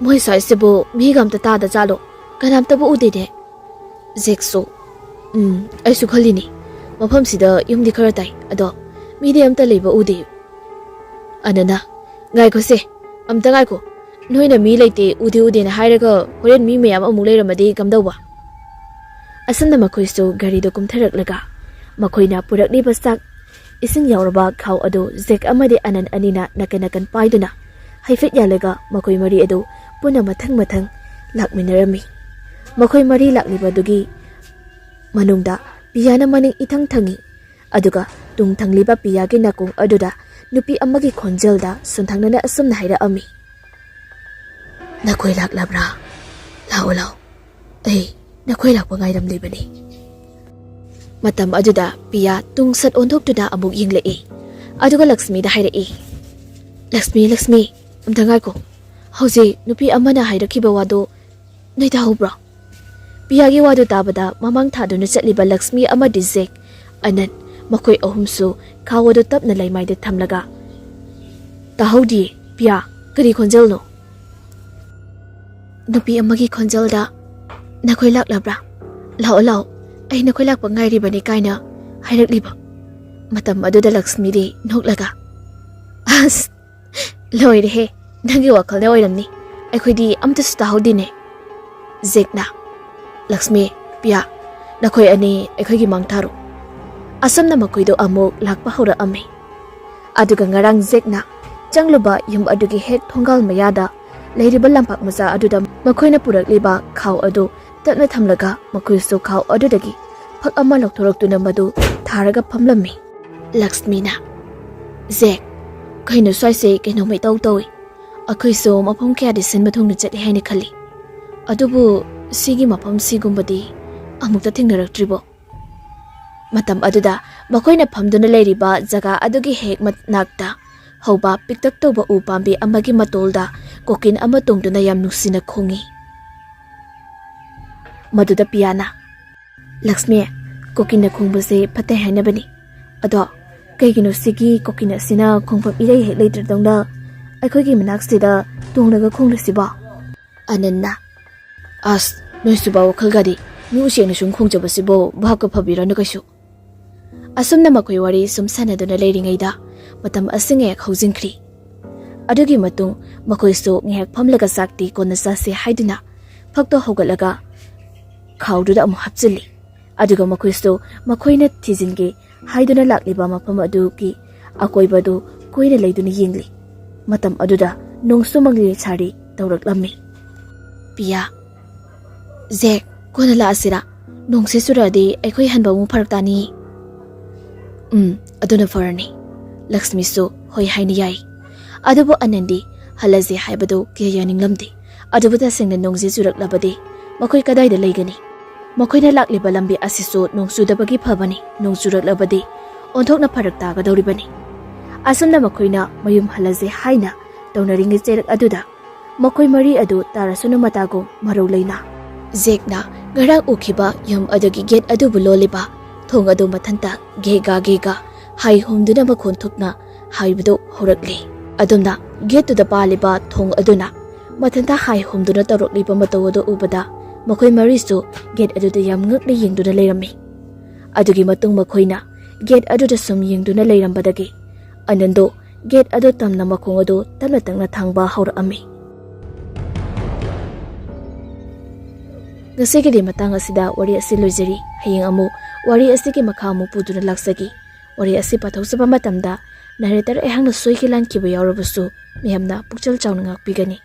ꯃꯣꯏ ꯁ꯭ꯋꯥꯏꯁꯤꯕꯨ ꯃꯤꯒ ꯑꯝꯇ ꯇꯥꯗ ꯖꯥꯠꯂꯣ? ꯀꯅꯥꯝꯇꯕꯨ ꯎꯗꯦꯅꯦ꯫" ꯖꯦꯛꯁꯨ, "ꯎꯝ, ꯑꯩꯁꯨ ꯈꯜꯂꯤꯅꯤ꯫ ꯃꯐꯝꯁꯤꯗ ꯌꯨꯝꯗꯤ ꯈꯔ ꯇꯥꯏ, ꯑꯗꯣ ꯃꯤꯗꯤ ꯑꯝꯇ ꯂꯩꯕ ꯎꯗꯦ꯫" ꯑꯅꯟꯅ, "ꯉꯥꯏꯈꯣꯁꯦ, ꯑꯝꯇ ꯉꯥꯏꯈꯣ꯫ ꯅꯣꯏꯅ ꯃꯤ ꯂꯩꯇꯦ, ꯎꯗꯦ ꯎꯗꯦꯅ ꯍꯥꯏꯔꯒ ꯍꯣꯔꯦꯟ ꯃꯤ ꯃꯌꯥꯝ ꯑꯃꯨꯛ ꯂꯩꯔꯝꯃꯗꯤ ꯀꯝꯗꯧꯕ?" ꯑꯁꯨꯝꯅ ꯃꯈꯣꯏꯁꯨ ꯒꯥꯔꯤꯗ ꯀꯨꯝꯊꯔꯛꯂꯒ ꯃꯈꯣꯏꯅ ꯄꯨꯔꯛꯂꯤꯕ ꯆꯥꯛ, ꯏꯁꯤꯡ ꯌꯥꯎꯔꯕ ꯈꯥꯎ ꯑꯗꯨ ꯖꯦꯛ ꯑꯃꯗꯤ ꯑꯅꯟ ꯑꯅꯤꯅ ꯅꯥꯀꯟ ꯅꯥꯀꯟ ꯄꯥꯏꯗꯨꯅ ꯍꯥꯏꯐꯦꯠ ꯌꯥꯜꯂꯒ ꯃꯈꯣꯏ ꯃꯔꯤ ꯑꯗꯨ ꯄꯨꯟꯅ ꯃꯊꯪ ꯃꯊꯪ ꯂꯥꯛꯃꯤꯟꯅꯔꯝꯃꯤ꯫ ꯃꯈꯣꯏ ꯃꯔꯤ ꯂꯥꯛꯂꯤꯕ ꯑꯗꯨꯒꯤ ꯃꯅꯨꯡꯗ ꯄꯤꯌꯥꯅ ꯃꯅꯤꯡ ꯏꯊꯪ ꯊꯪꯉꯤ꯫ ꯑꯗꯨꯒ ꯇꯨꯡ ꯊꯪꯂꯤꯕ ꯄꯤꯌꯥꯒꯤ ꯅꯥꯀꯣꯡ ꯑꯗꯨꯗ ꯅꯨꯄꯤ ꯑꯃꯒꯤ ꯈꯣꯟꯖꯦꯜꯗ ꯁꯣꯟꯊꯪꯅꯅ ꯑꯁꯨꯝꯅ ꯍꯥꯏꯔꯛꯑꯝꯃꯤ, "ꯅꯈꯣꯏ ꯂꯥꯛꯂꯕ꯭ꯔꯥ? ꯂꯥꯛꯑꯣ, ꯂꯥꯛꯑꯣ꯫ ꯑꯩ ꯅꯈꯣꯏ ꯂꯥꯛꯄ ꯉꯥꯏꯔꯝꯂꯤꯕꯅꯤ꯫" ꯃꯇꯝ ꯑꯗꯨꯗ ꯄꯤꯌꯥ ꯇꯨꯡ ꯁꯠ ꯑꯣꯟꯊꯣꯛꯇꯨꯅ ꯑꯃꯨꯛ ꯌꯦꯡꯂꯛꯏ꯫ ꯑꯗꯨꯒ ꯂꯛꯁꯃꯤꯗ ꯍꯥꯏꯔꯛꯏ, "ꯂꯛꯁꯃꯤ, ꯂꯛꯁꯃꯤ, ꯑꯝꯇ ꯉꯥꯏꯈꯣ꯫ ꯍꯧꯖꯤꯛ ꯅꯨꯄꯤ ꯑꯃꯅ ꯍꯥꯏꯔꯛꯈꯤꯕ ꯋꯥꯗꯣ ꯅꯣꯏ ꯇꯥꯍꯧꯕ꯭ꯔꯣ?" ꯄꯤꯌꯥꯒꯤ ꯋꯥꯗꯨ ꯇꯥꯕꯗ ꯃꯃꯥꯡ ꯊꯥꯗꯨꯅ ꯆꯠꯂꯤꯕ ꯂꯛꯁꯃꯤ ꯑꯃꯗꯤ ꯖꯦꯛ ꯑꯅꯟ, ꯃꯈꯣꯏ ꯑꯍꯨꯝꯁꯨ ꯈꯥꯎ ꯑꯗꯨ ꯇꯞꯅ ꯂꯩꯃꯥꯏꯗ ꯊꯝꯂꯒ, "ꯇꯥꯍꯧꯗꯤꯌꯦ, ꯄꯤꯌꯥ, ꯀꯔꯤ ꯈꯣꯟꯖꯦꯜꯅꯣ?" "ꯅꯨꯄꯤ ꯑꯃꯒꯤ ꯈꯣꯟꯖꯦꯜꯗ, 'ꯅꯈꯣꯏ ꯂꯥꯛꯂꯕ꯭ꯔꯥ? ꯂꯥꯛꯑꯣ, ꯂꯥꯛꯑꯣ, ꯑꯩ ꯅꯈꯣꯏ ꯂꯥꯛꯄ ꯉꯥꯏꯔꯤꯕꯅꯤ' ꯀꯥꯏꯅ ꯍꯥꯏꯔꯛꯂꯤꯕ"꯫ ꯃꯇꯝ ꯑꯗꯨꯗ ꯂꯛꯁꯃꯤꯗꯤ ꯅꯣꯛꯂꯒ, "ꯑꯁ, ꯂꯣꯏꯔꯦꯍꯦ, ꯅꯪꯒꯤ ꯋꯥꯈꯜꯗ ꯑꯣꯏꯔꯝꯅꯤ, ꯑꯩꯈꯣꯏꯗꯤ ꯑꯝꯇꯁꯨ ꯇꯥꯍꯧꯗꯦꯅꯦ"꯫ ꯖꯦꯛꯅ, "ꯂꯛꯁꯃꯤ, ꯄꯤꯌꯥ, ꯅꯈꯣꯏ ꯑꯅꯤ ꯑꯩꯈꯣꯏꯒꯤ ꯃꯥꯡ ꯊꯥꯔꯣ"꯫ ꯑꯁꯨꯝꯅ ꯃꯈꯣꯏꯗꯣ ꯑꯃꯨꯛ ꯂꯥꯛꯄ ꯍꯧꯔꯛꯑꯝꯃꯤ꯫ ꯑꯗꯨꯒ ꯉꯔꯥꯡ ꯖꯦꯛꯅ ꯆꯪꯂꯨꯕ ꯌꯨꯝ ꯑꯗꯨꯒꯤ ꯍꯦꯛ ꯊꯣꯡꯒꯥꯜ ꯃꯌꯥꯗ ꯂꯩꯔꯤꯕ ꯂꯝꯄꯥꯛ ꯃꯆꯥ ꯑꯗꯨꯗ ꯃꯈꯣꯏꯅ ꯄꯨꯔꯛꯂꯤꯕ ꯈꯥꯎ ꯑꯗꯨ ꯇꯞꯅ ꯊꯝꯂꯒ, ꯃꯈꯣꯏꯁꯨ ꯈꯥꯎ ꯑꯗꯨꯗꯒꯤ ꯐꯛ ꯑꯃ ꯂꯧꯊꯣꯔꯛꯇꯨꯅ ꯃꯗꯨ ꯊꯥꯔꯒ ꯐꯝꯂꯝꯃꯤ꯫ ꯂꯛꯁꯃꯤꯅ, "ꯖꯦꯛ, ꯀꯩꯅꯣ ꯁ꯭ꯋꯥꯏꯁꯦ ꯀꯩꯅꯣꯝꯃ ꯏꯇꯧ ꯇꯧꯏ꯫ ꯑꯩꯈꯣꯏꯁꯨ ꯃꯐꯝ ꯀꯌꯥꯗꯤ ꯁꯤꯟꯕ ꯊꯨꯡꯅ ꯆꯠꯂꯤ ꯍꯥꯏꯅ ꯈꯜꯂꯤ, ꯑꯗꯨꯕꯨ ꯁꯤꯒꯤ ꯃꯐꯝ ꯁꯤꯒꯨꯝꯕꯗꯤ ꯑꯃꯨꯛꯇ ꯊꯦꯡꯅꯔꯛꯇ꯭ꯔꯤꯕꯣ?" ꯃꯇꯝ ꯑꯗꯨꯗ ꯃꯈꯣꯏꯅ ꯐꯝꯗꯨꯅ ꯂꯩꯔꯤꯕ ꯖꯒꯥ ꯑꯗꯨꯒꯤ ꯍꯦꯛ ꯃꯅꯥꯛꯇ ꯍꯧꯕ ꯄꯤꯛꯇꯛ ꯇꯧꯕ ꯎ ꯄꯥꯝꯕꯤ ꯑꯃꯒꯤ ꯃꯇꯣꯜꯗ ꯀꯣꯀꯤꯟ ꯑꯃ ꯇꯣꯡꯗꯨꯅ ꯌꯥꯝ ꯅꯨꯡꯁꯤꯅ ꯈꯣꯡꯏ꯫ ꯃꯗꯨꯗ ꯄꯤꯌꯥꯅ, "ꯂꯛꯁꯃꯤ, ꯀꯣꯀꯤꯟꯅ ꯈꯣꯡꯕꯁꯦ ꯐꯠꯇꯦ ꯍꯥꯏꯅꯕꯅꯤ꯫ ꯑꯗꯣ ꯀꯩꯒꯤꯅꯣ ꯁꯤꯒꯤ ꯀꯣꯀꯤꯟ ꯑꯁꯤꯅ ꯈꯣꯡꯐꯝ ꯏꯔꯩ ꯍꯦꯛ ꯂꯩꯇ꯭ꯔꯗꯧꯅ ꯑꯩꯈꯣꯏꯒꯤ ꯃꯅꯥꯛꯁꯤꯗ ꯇꯣꯡꯂꯒ ꯈꯣꯡꯂꯤꯁꯤꯕꯣ?" ꯑꯅꯟꯅ, "ꯑꯁ, ꯅꯣꯏꯁꯨꯕ ꯋꯥꯈꯜꯒꯗꯤ, ꯃꯤ ꯎꯆꯦꯛꯅ ꯁꯨꯝ ꯈꯣꯡꯖꯕꯁꯤꯕꯨ ꯚꯥꯞꯀ ꯐꯕꯤꯔꯅꯨ ꯀꯩꯁꯨ"꯫ ꯑꯁꯨꯝꯅ ꯃꯈꯣꯏ ꯋꯥꯔꯤ ꯁꯨꯝ ꯁꯥꯟꯅꯗꯨꯅ ꯂꯩꯔꯤꯉꯩꯗ ꯃꯇꯝ ꯑꯁꯤ ꯉꯥꯏꯍꯥꯛ ꯍꯧꯖꯤꯟꯈ꯭ꯔꯤ꯫ ꯑꯗꯨꯒꯤ ꯃꯇꯨꯡ ꯃꯈꯣꯏꯁꯨ ꯉꯥꯏꯍꯥꯛ ꯐꯝꯂꯒ ꯆꯥꯛꯇꯤ ꯀꯣꯟꯅ ꯆꯥꯁꯤ ꯍꯥꯏꯗꯨꯅ ꯐꯛꯇꯣ ꯍꯧꯒꯠꯂꯒ ꯈꯥꯎꯗꯨꯗ ꯑꯃꯨꯛ ꯍꯥꯞꯆꯤꯜꯂꯤ꯫ ꯑꯗꯨꯒ ꯃꯈꯣꯏꯁꯨ ꯃꯈꯣꯏꯅ ꯊꯤꯖꯤꯟꯒꯦ ꯍꯥꯏꯗꯨꯅ ꯂꯥꯛꯂꯤꯕ ꯃꯐꯝ ꯑꯗꯨꯒꯤ ꯑꯀꯣꯏꯕꯗꯨ ꯀꯣꯏꯅ ꯂꯩꯗꯨꯅ ꯌꯦꯡꯂꯤ꯫ ꯃꯇꯝ ꯑꯗꯨꯗ ꯅꯣꯡꯁꯨ ꯃꯪꯂꯤ ꯁꯥꯔꯤ ꯇꯧꯔꯛꯂꯝꯃꯤ꯫ ꯄꯤꯌꯥ, "ꯖꯦꯛ, ꯀꯣꯟꯅ ꯂꯥꯛꯑꯁꯤꯔꯥ? ꯅꯣꯡꯁꯦ ꯆꯨꯔꯛꯑꯗꯤ ꯑꯩꯈꯣꯏ ꯍꯟꯕ ꯑꯃꯨꯛ ꯐꯔꯛ ꯇꯥꯅꯤꯌꯦ"꯫ "ꯎꯝ, ꯑꯗꯨꯅ ꯐꯔꯅꯤ"꯫ ꯂꯛꯁꯃꯤꯁꯨ ꯍꯣꯏ ꯍꯥꯏꯅ ꯌꯥꯏ꯫ ꯑꯗꯨꯕꯨ ꯑꯅꯟꯗꯤ ꯍꯜꯂꯁꯦ ꯍꯥꯏꯕꯗꯨ ꯀꯌꯥ ꯌꯥꯅꯤꯡꯂꯝꯗꯦ꯫ ꯑꯗꯨꯕꯨ ꯇꯁꯦꯡꯅ ꯅꯣꯡꯁꯦ ꯆꯨꯔꯛꯂꯕꯗꯤ ꯃꯈꯣꯏ ꯀꯗꯥꯏꯗ ꯂꯩꯒꯅꯤ? ꯃꯈꯣꯏꯅ ꯂꯥꯛꯂꯤꯕ ꯂꯝꯕꯤ ꯑꯁꯤꯁꯨ ꯅꯣꯡ ꯆꯨꯗꯕꯒꯤ ꯐꯕꯅꯤ, ꯅꯣꯡ ꯆꯨꯔꯛꯂꯕꯗꯤ ꯑꯣꯟꯊꯣꯛꯅ ꯐꯔꯛ ꯇꯥꯒꯗꯧꯔꯤꯕꯅꯤ꯫ ꯑꯁꯨꯝꯅ ꯃꯈꯣꯏꯅ ꯃꯌꯨꯝ ꯍꯜꯂꯁꯦ ꯍꯥꯏꯅ ꯇꯧꯅꯔꯤꯉꯩ ꯆꯩꯔꯛ ꯑꯗꯨꯗ ꯃꯈꯣꯏ ꯃꯔꯤ ꯑꯗꯨ ꯇꯥꯔꯁꯅꯨ ꯃꯇꯥꯒꯨꯝ ꯃꯔꯧ ꯂꯩꯅ ꯖꯦꯛꯅ ꯉꯔꯥꯡ ꯎꯈꯤꯕ ꯌꯨꯝ ꯑꯗꯨꯒꯤ ꯒꯦꯠ ꯑꯗꯨꯕꯨ ꯂꯣꯜꯂꯤꯕ ꯊꯣꯡ ꯑꯗꯨ ꯃꯊꯟꯇ ꯒꯦꯒꯥ ꯒꯦꯒꯥ ꯍꯥꯏ ꯍꯨꯝꯗꯨꯅ ꯃꯈꯣꯟ ꯊꯣꯛꯅ ꯍꯥꯏꯕꯗꯨ ꯍꯧꯔꯛꯂꯤ꯫ ꯑꯗꯨꯝꯅ ꯒꯦꯠꯇꯨꯗ ꯄꯥꯜꯂꯤꯕ ꯊꯣꯡ ꯑꯗꯨꯅ ꯃꯊꯟꯇ ꯍꯥꯏ ꯍꯨꯝꯗꯨꯅ ꯇꯧꯔꯛꯂꯤꯕ ꯃꯇꯧ ꯑꯗꯨ ꯎꯕꯗ ꯃꯈꯣꯏ ꯃꯔꯤꯁꯨ ꯒꯦꯠ ꯑꯗꯨꯗ ꯌꯥꯝ ꯉꯛꯅ ꯌꯦꯡꯗꯨꯅ ꯂꯩꯔꯝꯃꯤ꯫ ꯑꯗꯨꯒꯤ ꯃꯇꯨꯡ ꯃꯈꯣꯏꯅ ꯒꯦꯠ ꯑꯗꯨꯗ ꯁꯨꯝ ꯌꯦꯡꯗꯨꯅ ꯂꯩꯔꯝꯕꯗꯒꯤ ꯑꯅꯟꯗꯣ ꯒꯦꯠ ꯑꯗꯨ ꯇꯝꯅ ꯃꯈꯣꯡ ꯑꯗꯨ ꯇꯞꯅ ꯇꯞꯅ ꯊꯥꯡꯕ ꯍꯧꯔꯛꯑꯝꯃꯤ꯫ ꯉꯁꯤꯒꯤꯗꯤ ꯃꯇꯥꯡ ꯑꯁꯤꯗ ꯋꯥꯔꯤ ꯑꯁꯤ ꯂꯣꯏꯖꯔꯤ꯫ ꯍꯌꯦꯡ ꯑꯃꯨꯛ ꯋꯥꯔꯤ ꯑꯁꯤꯒꯤ ꯃꯈꯥ ꯑꯃꯨꯛ ꯄꯨꯗꯨꯅ ꯂꯥꯛꯆꯒꯦ꯫ ꯋꯥꯔꯤ ꯑꯁꯤ ꯄꯥꯊꯣꯛꯆꯕ ꯃꯇꯝꯗ ꯅꯔꯦꯇꯔ ꯑꯩꯍꯥꯛꯅ ꯁꯣꯏꯈꯤ ꯂꯥꯟꯈꯤꯕ ꯌꯥꯎꯔꯕꯁꯨ ꯃꯌꯥꯝꯅ ꯄꯨꯛꯆꯦꯜ ꯆꯥꯎꯅ ꯉꯥꯛꯄꯤꯒꯅꯤ꯫